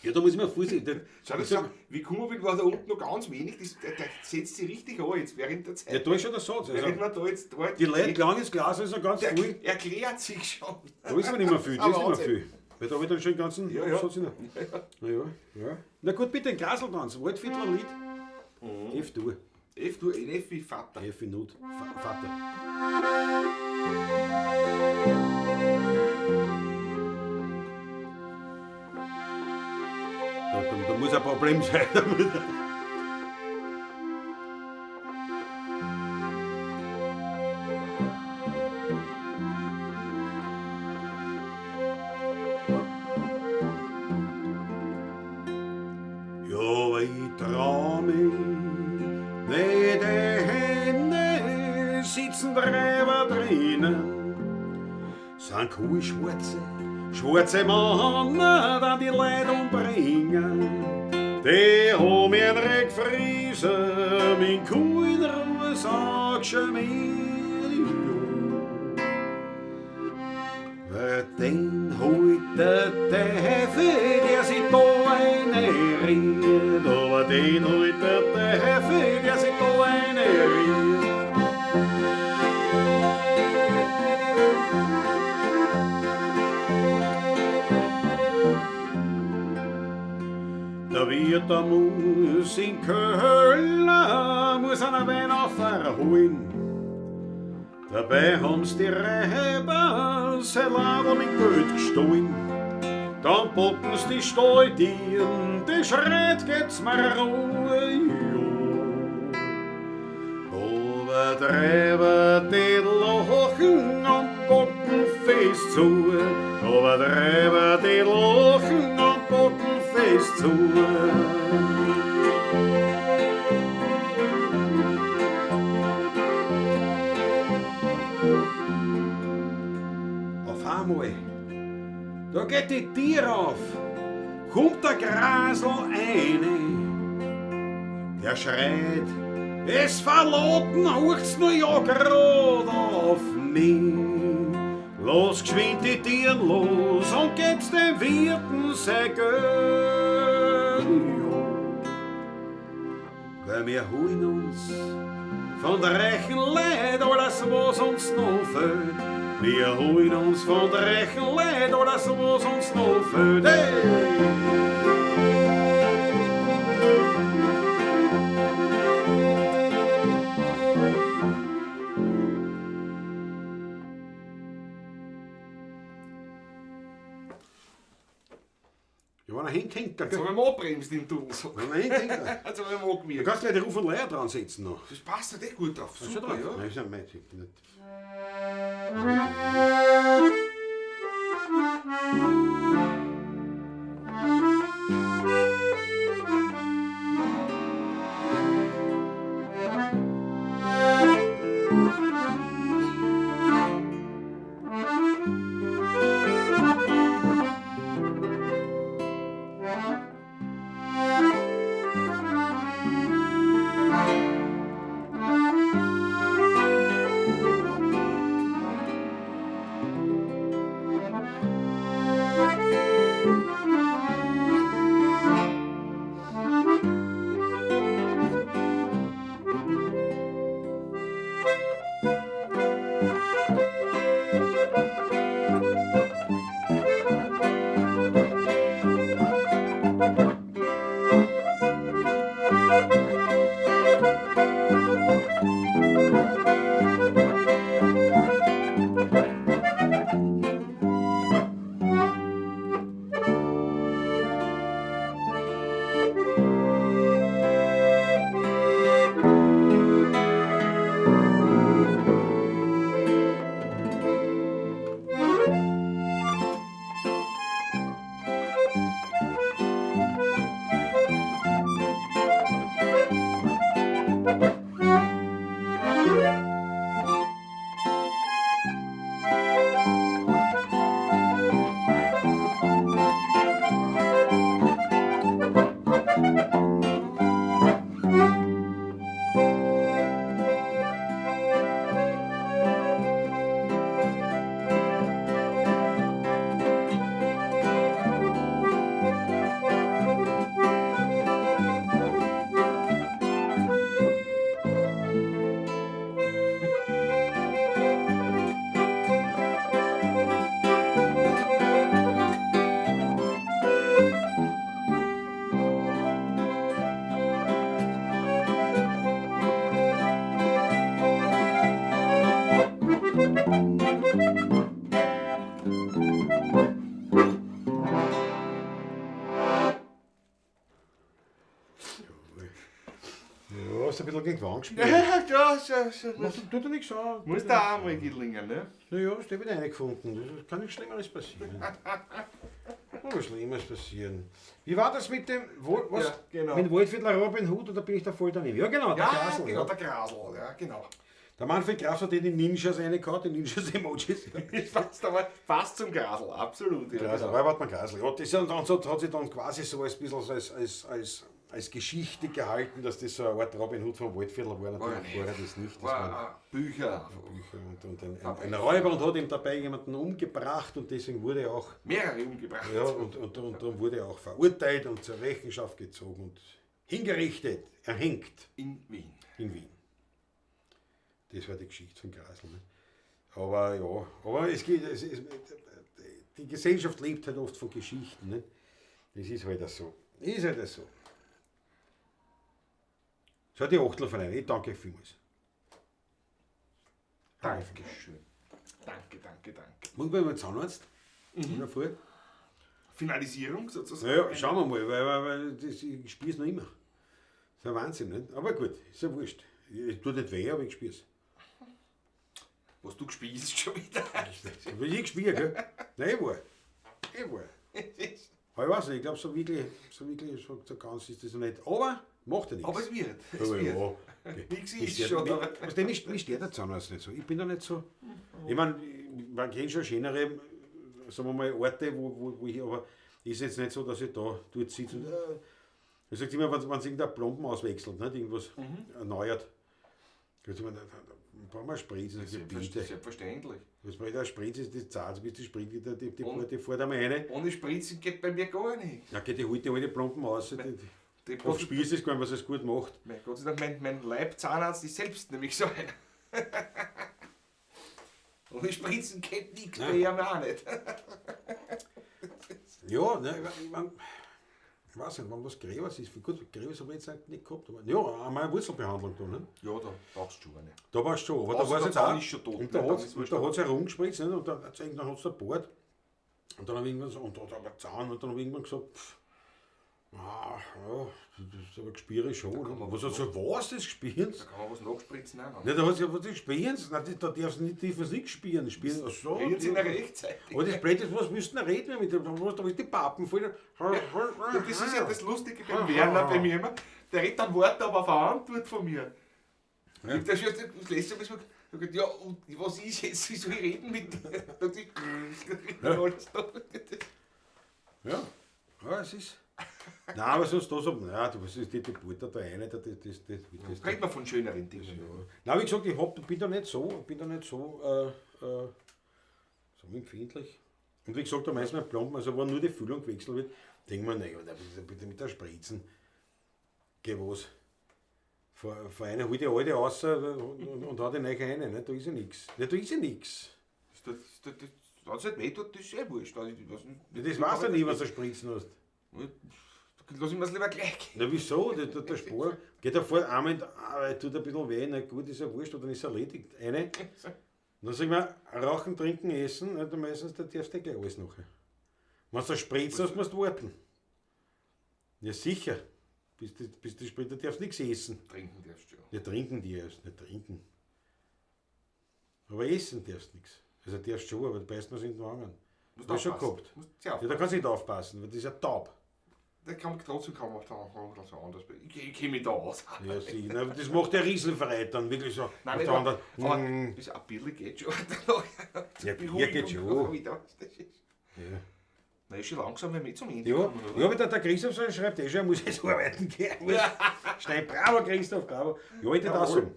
Ja, da muss ich mir vorsichtig. Schau, das sagen, wie ich gekommen bin, war da unten noch ganz wenig. Der setzt sich richtig an jetzt während der Zeit. Ja, da ist schon der Satz. Also, während man da jetzt, da die Leute lang ins Glas, ist noch ganz viel. Erklärt sich schon. Da ist aber nicht mehr viel, da ist nicht mehr viel. Weil da habe ich dann schon den ganzen Satz hinein. Ja. Na ja, ja. Na gut, bitte, den Graseltanz. Waldviertler Lied. F-Dur. F-Dur, in F wie Vater. F wie Not. Vater. Da muss ein Problem sein. Ja, ich trau mich nicht, die Hände sitzen drüber drinnen. Sind cool schwarze, schwarze Männer, dann die Leute umbringen. Die haben ihren Reckfriese, min Kuh in Ruhe, sag schon mir, Wer den holt der Teufel, der sich da eine riert, aber den holt der Teufel, der sich da eine riert. Der Wirt, der muss in Köln, muss einen Wein auferholen. Dabei haben's die Räuber sein Ladel mit Geld gestohlen. Dann packen's die Stalltieren, die schreit, gebt's mir Ruhe, jo. Aber Treiber, die lachen und packen fest zu. Aber Treiber, die lachen und packen fest zu. Auf einmal, da geht die Tür auf, kommt der Grasl eine. Der schreit, es verloten, horcht's nur ja grad auf mich. Los geschwind die Tieren los und gebt's dem Wirten sein Geld. Jo. Weil wir holen uns von der reichen Leid alles, was uns noch fehlt. Wir holen uns von der reichen Leid alles, was uns noch fehlt. Hey! Ja, wenn er hintinkt, Jetzt habe ich mal abbremst im Tunnel. Wenn er hintinkt. Jetzt habe ich mal Du gemerkt. kannst gleich die Ruf und Leier dran setzen noch. Das passt halt echt gut drauf. Ist schon Super, drauf? ja. Nein, ist ja mein Tipp, nicht. Ja, hast du ein bisschen gegen die Wand gespielt. Ja, ja, schon, schon. Macht- Tut dir nichts an. Muss da auch mal gelingen, ne? Na ja, hast du wieder reingefunden. Das kann nichts Schlimmeres passieren. Kann was Schlimmeres passieren. Wie war das mit dem was? Ja, genau. Mit dem Waldviertler Robin Hood oder bin ich da voll daneben? Ja, genau, der Ja, Grasl, genau, ja. der Grasl, ja, genau. Der Manfred Graf hat in die Ninjas reingehauen, die Ninjas-Emojis. Das passt aber passt zum Grasl, absolut. Ja, Grasl, genau. Robert Grasl. Ja, das und dann hat sich dann quasi so als bisschen so als Geschichte gehalten, dass das so eine Art Robin Hood vom Waldviertel war. Natürlich war er das nicht. Das War, waren Bücher. Bücher und ein Räuber und hat ihm dabei jemanden umgebracht und deswegen wurde er auch Mehrere umgebracht. Ja, und darum wurde er auch verurteilt und zur Rechenschaft gezogen und hingerichtet, erhängt. In Wien. In Wien. Das war die Geschichte von Grasl. Ne? Aber ja, aber es geht, es, es, die Gesellschaft lebt halt oft von Geschichten. Ne? Das ist halt so. Ist halt so. So, die Achtelvereine, ich danke euch vielmals. Dankeschön. Danke, danke, danke. Morgen beim Zahnarzt. In der Früh. Finalisierung sozusagen. Naja, schauen wir mal, weil das, ich spür's noch immer. Das ist ein Wahnsinn, nicht? Aber gut, ist ja wurscht. Es tut nicht weh, aber ich spür's. Was du gespielt schon wieder. Aber ich gespürt, gell? Nein, ich war. Ich war. Aber ich weiß nicht, ich glaube, so wirklich, so ganz ist das noch nicht. Aber macht ja nichts. Aber es wird. Es Aber wird. ja. Nichts Mich ist stört- schon. Mich, Aber weißt du, mich stört der Zahnarzt nicht so. Ich bin da nicht so. Ich meine, man kennt schon schönere, sagen wir mal, Orte, wo ich, aber ist jetzt nicht so, dass ich da dort sitze und. Ich sage immer, wenn sich irgendein Plomben auswechselt, nicht, irgendwas erneuert. Da brauchen wir Spritzen, sag ich, bitte. Selbstverständlich. Was bei der Spritze ist, die zahlt, bis die Spritze, Und- die fährt einmal rein. Ohne Spritzen geht bei mir gar nichts. Ja, geht die holt die alte Plomben aus. Die, oft spürst du es gar nicht, was es gut macht. Mein Gott sei Dank, mein Leibzahnarzt ist selbst nämlich so einer. Ohne Spritzen geht nichts bei ihm auch nicht. Ja, ne, ich mein, ich weiß nicht, wann was Gräbers ist. Gut, Gräbers habe ich jetzt nicht gehabt. Aber, ja, einmal eine Wurzelbehandlung da, ne? Ja, da brauchst du schon eine. Da war es schon, aber Außer da war es der jetzt Zahn auch. ist schon tot, und da ne? hat Dann ist es wurscht. und da hat's herumgespritzt, ne? Und dann hat's der bohrt. Und dann habe ich irgendwann so, und da hat aber Zahn, und dann habe ich irgendwann gesagt, pff, ah, ja, das ist aber Gespüre schon. Ne? Was hat so, was, das Gespüren? Da kann man was nachspritzen auch noch. Ne, da hat sie was, das Spüren? Nein, das, da darfst du nicht, dürfen sie nicht spüren. Spüren, ach so. Reden sie noch rechtzeitig. Aber das Blöde ist, was müssten reden mit dem, was, da ist die Pappen voll. Ja, das ist ja das Lustige beim Werner bei mir immer. Der redet dann Worte, aber auf eine Antwort von mir. Ja. Ich hab das schon das letzte Mal gesagt, ja, und was ist jetzt? Wie soll ich reden mit dir? Dann ich, alles da. Ja, ja, es ist. Nein, aber sonst da so, naja, du weißt, die Butter da rein, das. Redet man von schöneren Dingen. Ja. Nein, wie gesagt, ich bin da nicht so, so empfindlich. Und wie gesagt, da meistens mein Plomben, also wenn nur die Füllung gewechselt wird, denke ich mir, naja, bitte mit der Spritzen. Geh was. Vor einer holt die alte raus und hat die neue rein, ne? Da ist ja nichts. Ne, da ist ja nichts. Wenn es nicht weh tut, das ist eh wurscht. Also, ich weiß nicht, Ja, das weißt du nie, was du spritzen hast. Lass ich mir's lieber gleich gehen. Na wieso? Der Spor geht da vor, einmal, tut ein bisschen weh, na gut, ist ja wurscht, aber dann ist erledigt. Eine. Dann sag ich mal, rauchen, trinken, essen, na, dann meistens, da darfst du gleich alles nachher. Wenn du spritzen hast, musst du warten. Ja sicher. Bis die Spritze darfst du nichts essen. Trinken darfst du ja. Ja, trinken die erst, nicht trinken. Aber essen darfst du nichts. Also darfst schon, aber du beißt mir in den Wangen. Musst Hab ich schon aufpassen. gehabt. Musst sehr Ja, da aufpassen. kannst du nicht aufpassen, weil das ist ja taub. Da kann man trotzdem kaum auf der so anders. Ich kenne mich da aus. Ja, sicher. Na, das macht der Rieselfrei dann wirklich so. Nein, auf nicht, der aber, anderen- aber Mm. das ein Bier geht schon. Danach. Ja, Bier geht schon. Wieder. Das ist, Ja. na, ist schon langsam, wenn wir zum Ende Ja, kommen, oder? ja, aber der Christoph so schreibt eh schon, er muss jetzt arbeiten gehen. Er muss Schnell, bravo Christoph, bravo. Ja, ich würde auch sagen.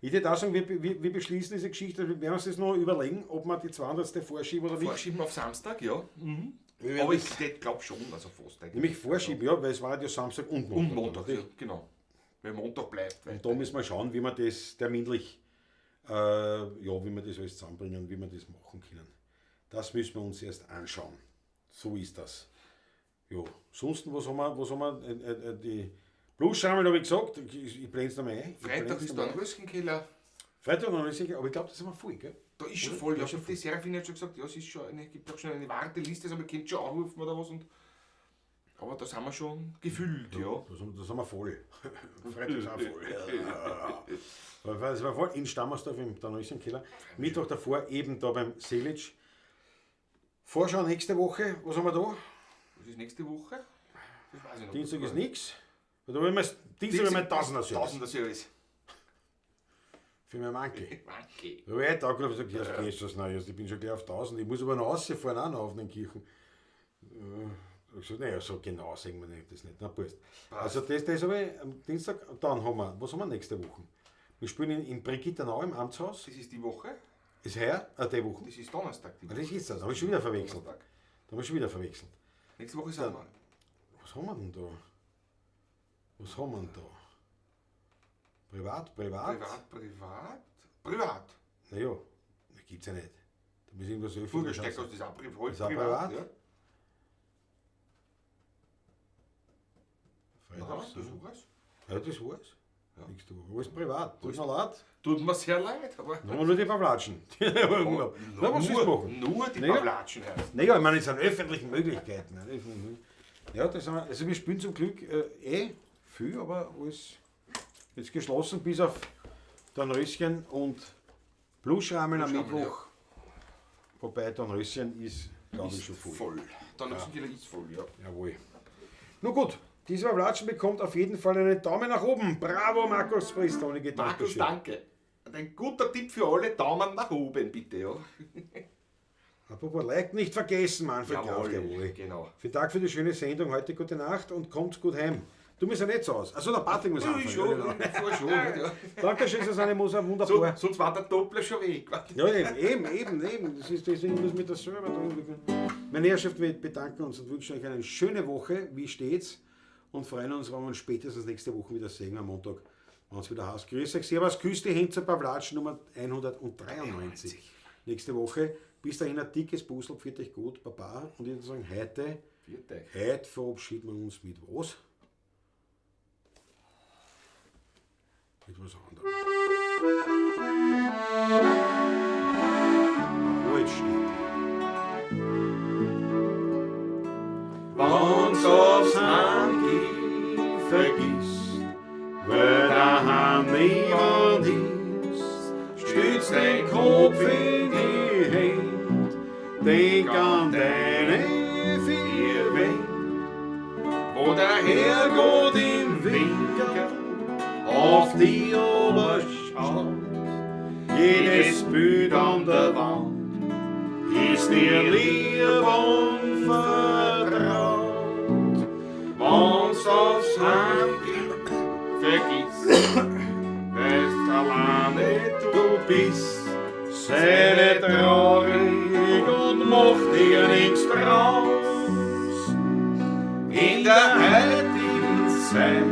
Ich würde auch sagen, wir beschließen diese Geschichte, wir werden uns das noch überlegen, ob wir die 200. vorschieben oder nicht. Vorschieben auf Samstag, ja. Mhm. Wir werden Aber das ich glaube schon, also fast eigentlich. nämlich vorschieben, ja, weil es war ja Samstag und Montag. Und Montag, natürlich. ja, genau. Weil Montag bleibt. Und da müssen wir schauen, wie wir das terminlich, ja, wie wir das alles zusammenbringen, wie wir das machen können. Das müssen wir uns erst anschauen. So ist das. Ja, sonst, was haben wir, die Blues-Schrammeln habe ich gesagt, ich blende es nochmal ein. Ich Freitag blend's ist nochmal da ein ein. Röschenkeller. Freitag noch nicht sicher, aber ich glaube, das sind wir voll, gell? Da ist schon Oder? voll. Da Ja, ist schon die Serafin hat schon gesagt, ja, es ist schon eine, gibt auch schon eine Warteliste, also man könnte schon anrufen oder was. Und, aber das haben wir schon gefüllt, ja. Das haben wir voll. Freitag ist auch voll. Das war voll in Stammersdorf im Keller. Mittwoch davor eben da beim Selic. Vorschau nächste Woche, was haben wir da? Was ist nächste Woche? Das weiß ich noch. Dienstag ist nichts. Da wollen wir, Dienstag haben wir Tausender Service. Tausender Service. Für mein Manke. Manke. Da habe ich heute angerufen und gesagt, ja, Jesus, nein, ich bin schon gleich auf 1000, ich muss aber noch rausfahren, auch noch auf den Kirchen. Ich gesagt, naja, so genau sehen wir nicht, das nicht. Na, passt. Also das habe ich am Dienstag, dann haben wir, was haben wir nächste Woche? Wir spielen in Brigittenau im Amtshaus. Das ist die Woche? Ist heuer? Die Woche? Das ist Donnerstag. Die Woche. Das ist das, habe ich schon wieder verwechselt. Donnerstag. Da habe ich schon wieder verwechselt. Nächste Woche sind wir. Was haben wir denn da? Was haben wir denn da? Privat, privat? Privat, privat, privat. Naja, das gibt's ja nicht. Da muss irgendwas öffentlich Bürgersteig, sein. das ist auch privat. Ist auch privat? Ja. Freitag, Nein, das war's. Ja, das war's. Ja. Nächste Woche. Alles privat. Tut mir leid. Tut mir sehr leid, aber. Dann haben wir nur die Pavlatschen. Na, was sollst du machen? Nur die Naja. Pavlatschen heißt. Naja, ich meine, es sind öffentliche Möglichkeiten. Ja, das sind, also wir spielen zum Glück viel, aber alles jetzt geschlossen, bis auf Dornröschen und Bluschrahmen am Bluschrahmen, Mittwoch. Wobei Dornröschen ist, glaube ich, schon voll. Voll. Dornröschen ist voll, ja. Jawohl. Nun gut, dieser Pavlatschen bekommt auf jeden Fall einen Daumen nach oben. Bravo, Markus Pristoni. Markus, danke. Und ein guter Tipp für alle, Daumen nach oben, bitte, ja. Apropos Like nicht vergessen, Manfred Graf, jawohl. Genau. Vielen Dank für die schöne Sendung. Heute gute Nacht und kommt gut heim. Du musst ja nicht so aus. Also der Patrick muss anfangen. Ich schon, ja, genau. ich schon, nicht, ja. Dankeschön, Susanne Moser, wunderbar. So, sonst war der Doppler schon weg. Ja, eben. Das ist, deswegen muss ich mit das selber tun. Meine Herrschaft, wir bedanken uns und wünschen euch eine schöne Woche, wie stets. Und freuen uns, wenn wir uns spätestens nächste Woche wieder sehen am Montag, wenn es wieder heißt. Grüß euch, servus, küsst die Hände zur Pavlatsch Nummer 193. Nächste Woche. Bis dahin ein dickes Busel, pfiat euch gut, Baba. Und ich würde sagen, heute verabschieden wir uns mit was? Mit was anderem. Waldstätte. Wenn's aufs Heimgehen vergisst, weil daheim niemand ist, stütz dein Kopf in die Hände, denk an deine vier Wände, wo der Herrgott im Winkel auf die schaut. Jedes Bild an der Wand ist dir lieb und vertraut. Wenn's aufs Heimgehen vergisst, weil's alleine du bist, sei nicht traurig und mach dir nichts draus. In der heutigen Zeit,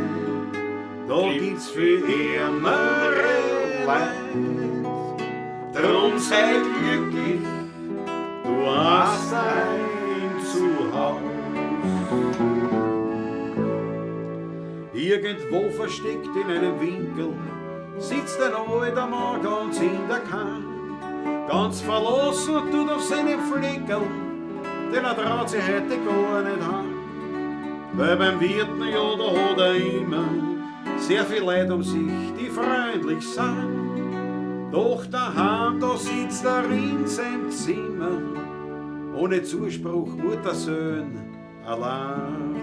da gibt's viel ärmere Leid. Drum sei glücklich, du hast ein Zuhause. Irgendwo versteckt in einem Winkel sitzt ein alter Mann ganz in der Kant. Ganz verlassen tut auf seinem Fleckerl, denn er traut sich heute gar nicht an. Weil beim Wirten, ja, da hat er immer sehr viel Leid um sich, die freundlich sind. Doch daheim, da sitzt er in seinem Zimmer, ohne Zuspruch, Muttersöhn, allein.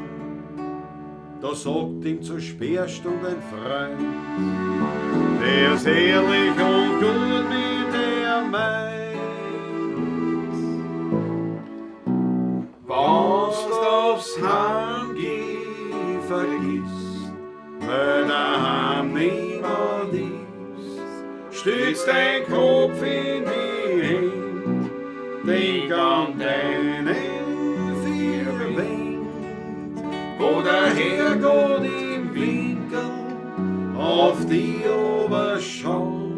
Da sagt ihm zur Sperrstunde ein Freund, der ist ehrlich und gut mit der meint. Wenn's du aufs Heimgehen vergisst, weil daheim niemand ist, stütz dein Kopf in die Hände, denk an deine vier Wände, wo der Herrgott im Winkel auf die schaut.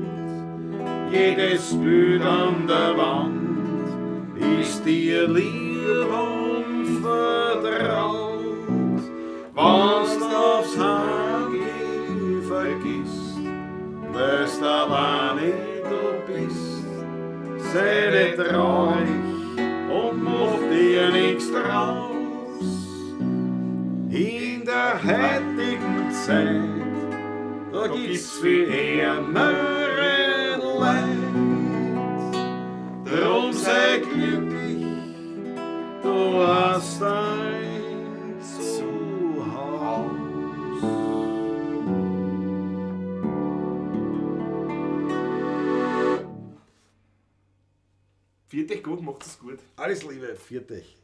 Jedes Bild an der Wand ist dir lieb und vertraut. Wenn's du aufs Heimgehen vergisst, weil's alleine du bist, sei nicht traurig und mach dir nichts draus. In der heutigen Zeit, da gibt's viel ärmere Leid. Drum sei glücklich, du hast ein Zuhause. Viert euch gut, macht es gut. Alles Liebe, viert euch.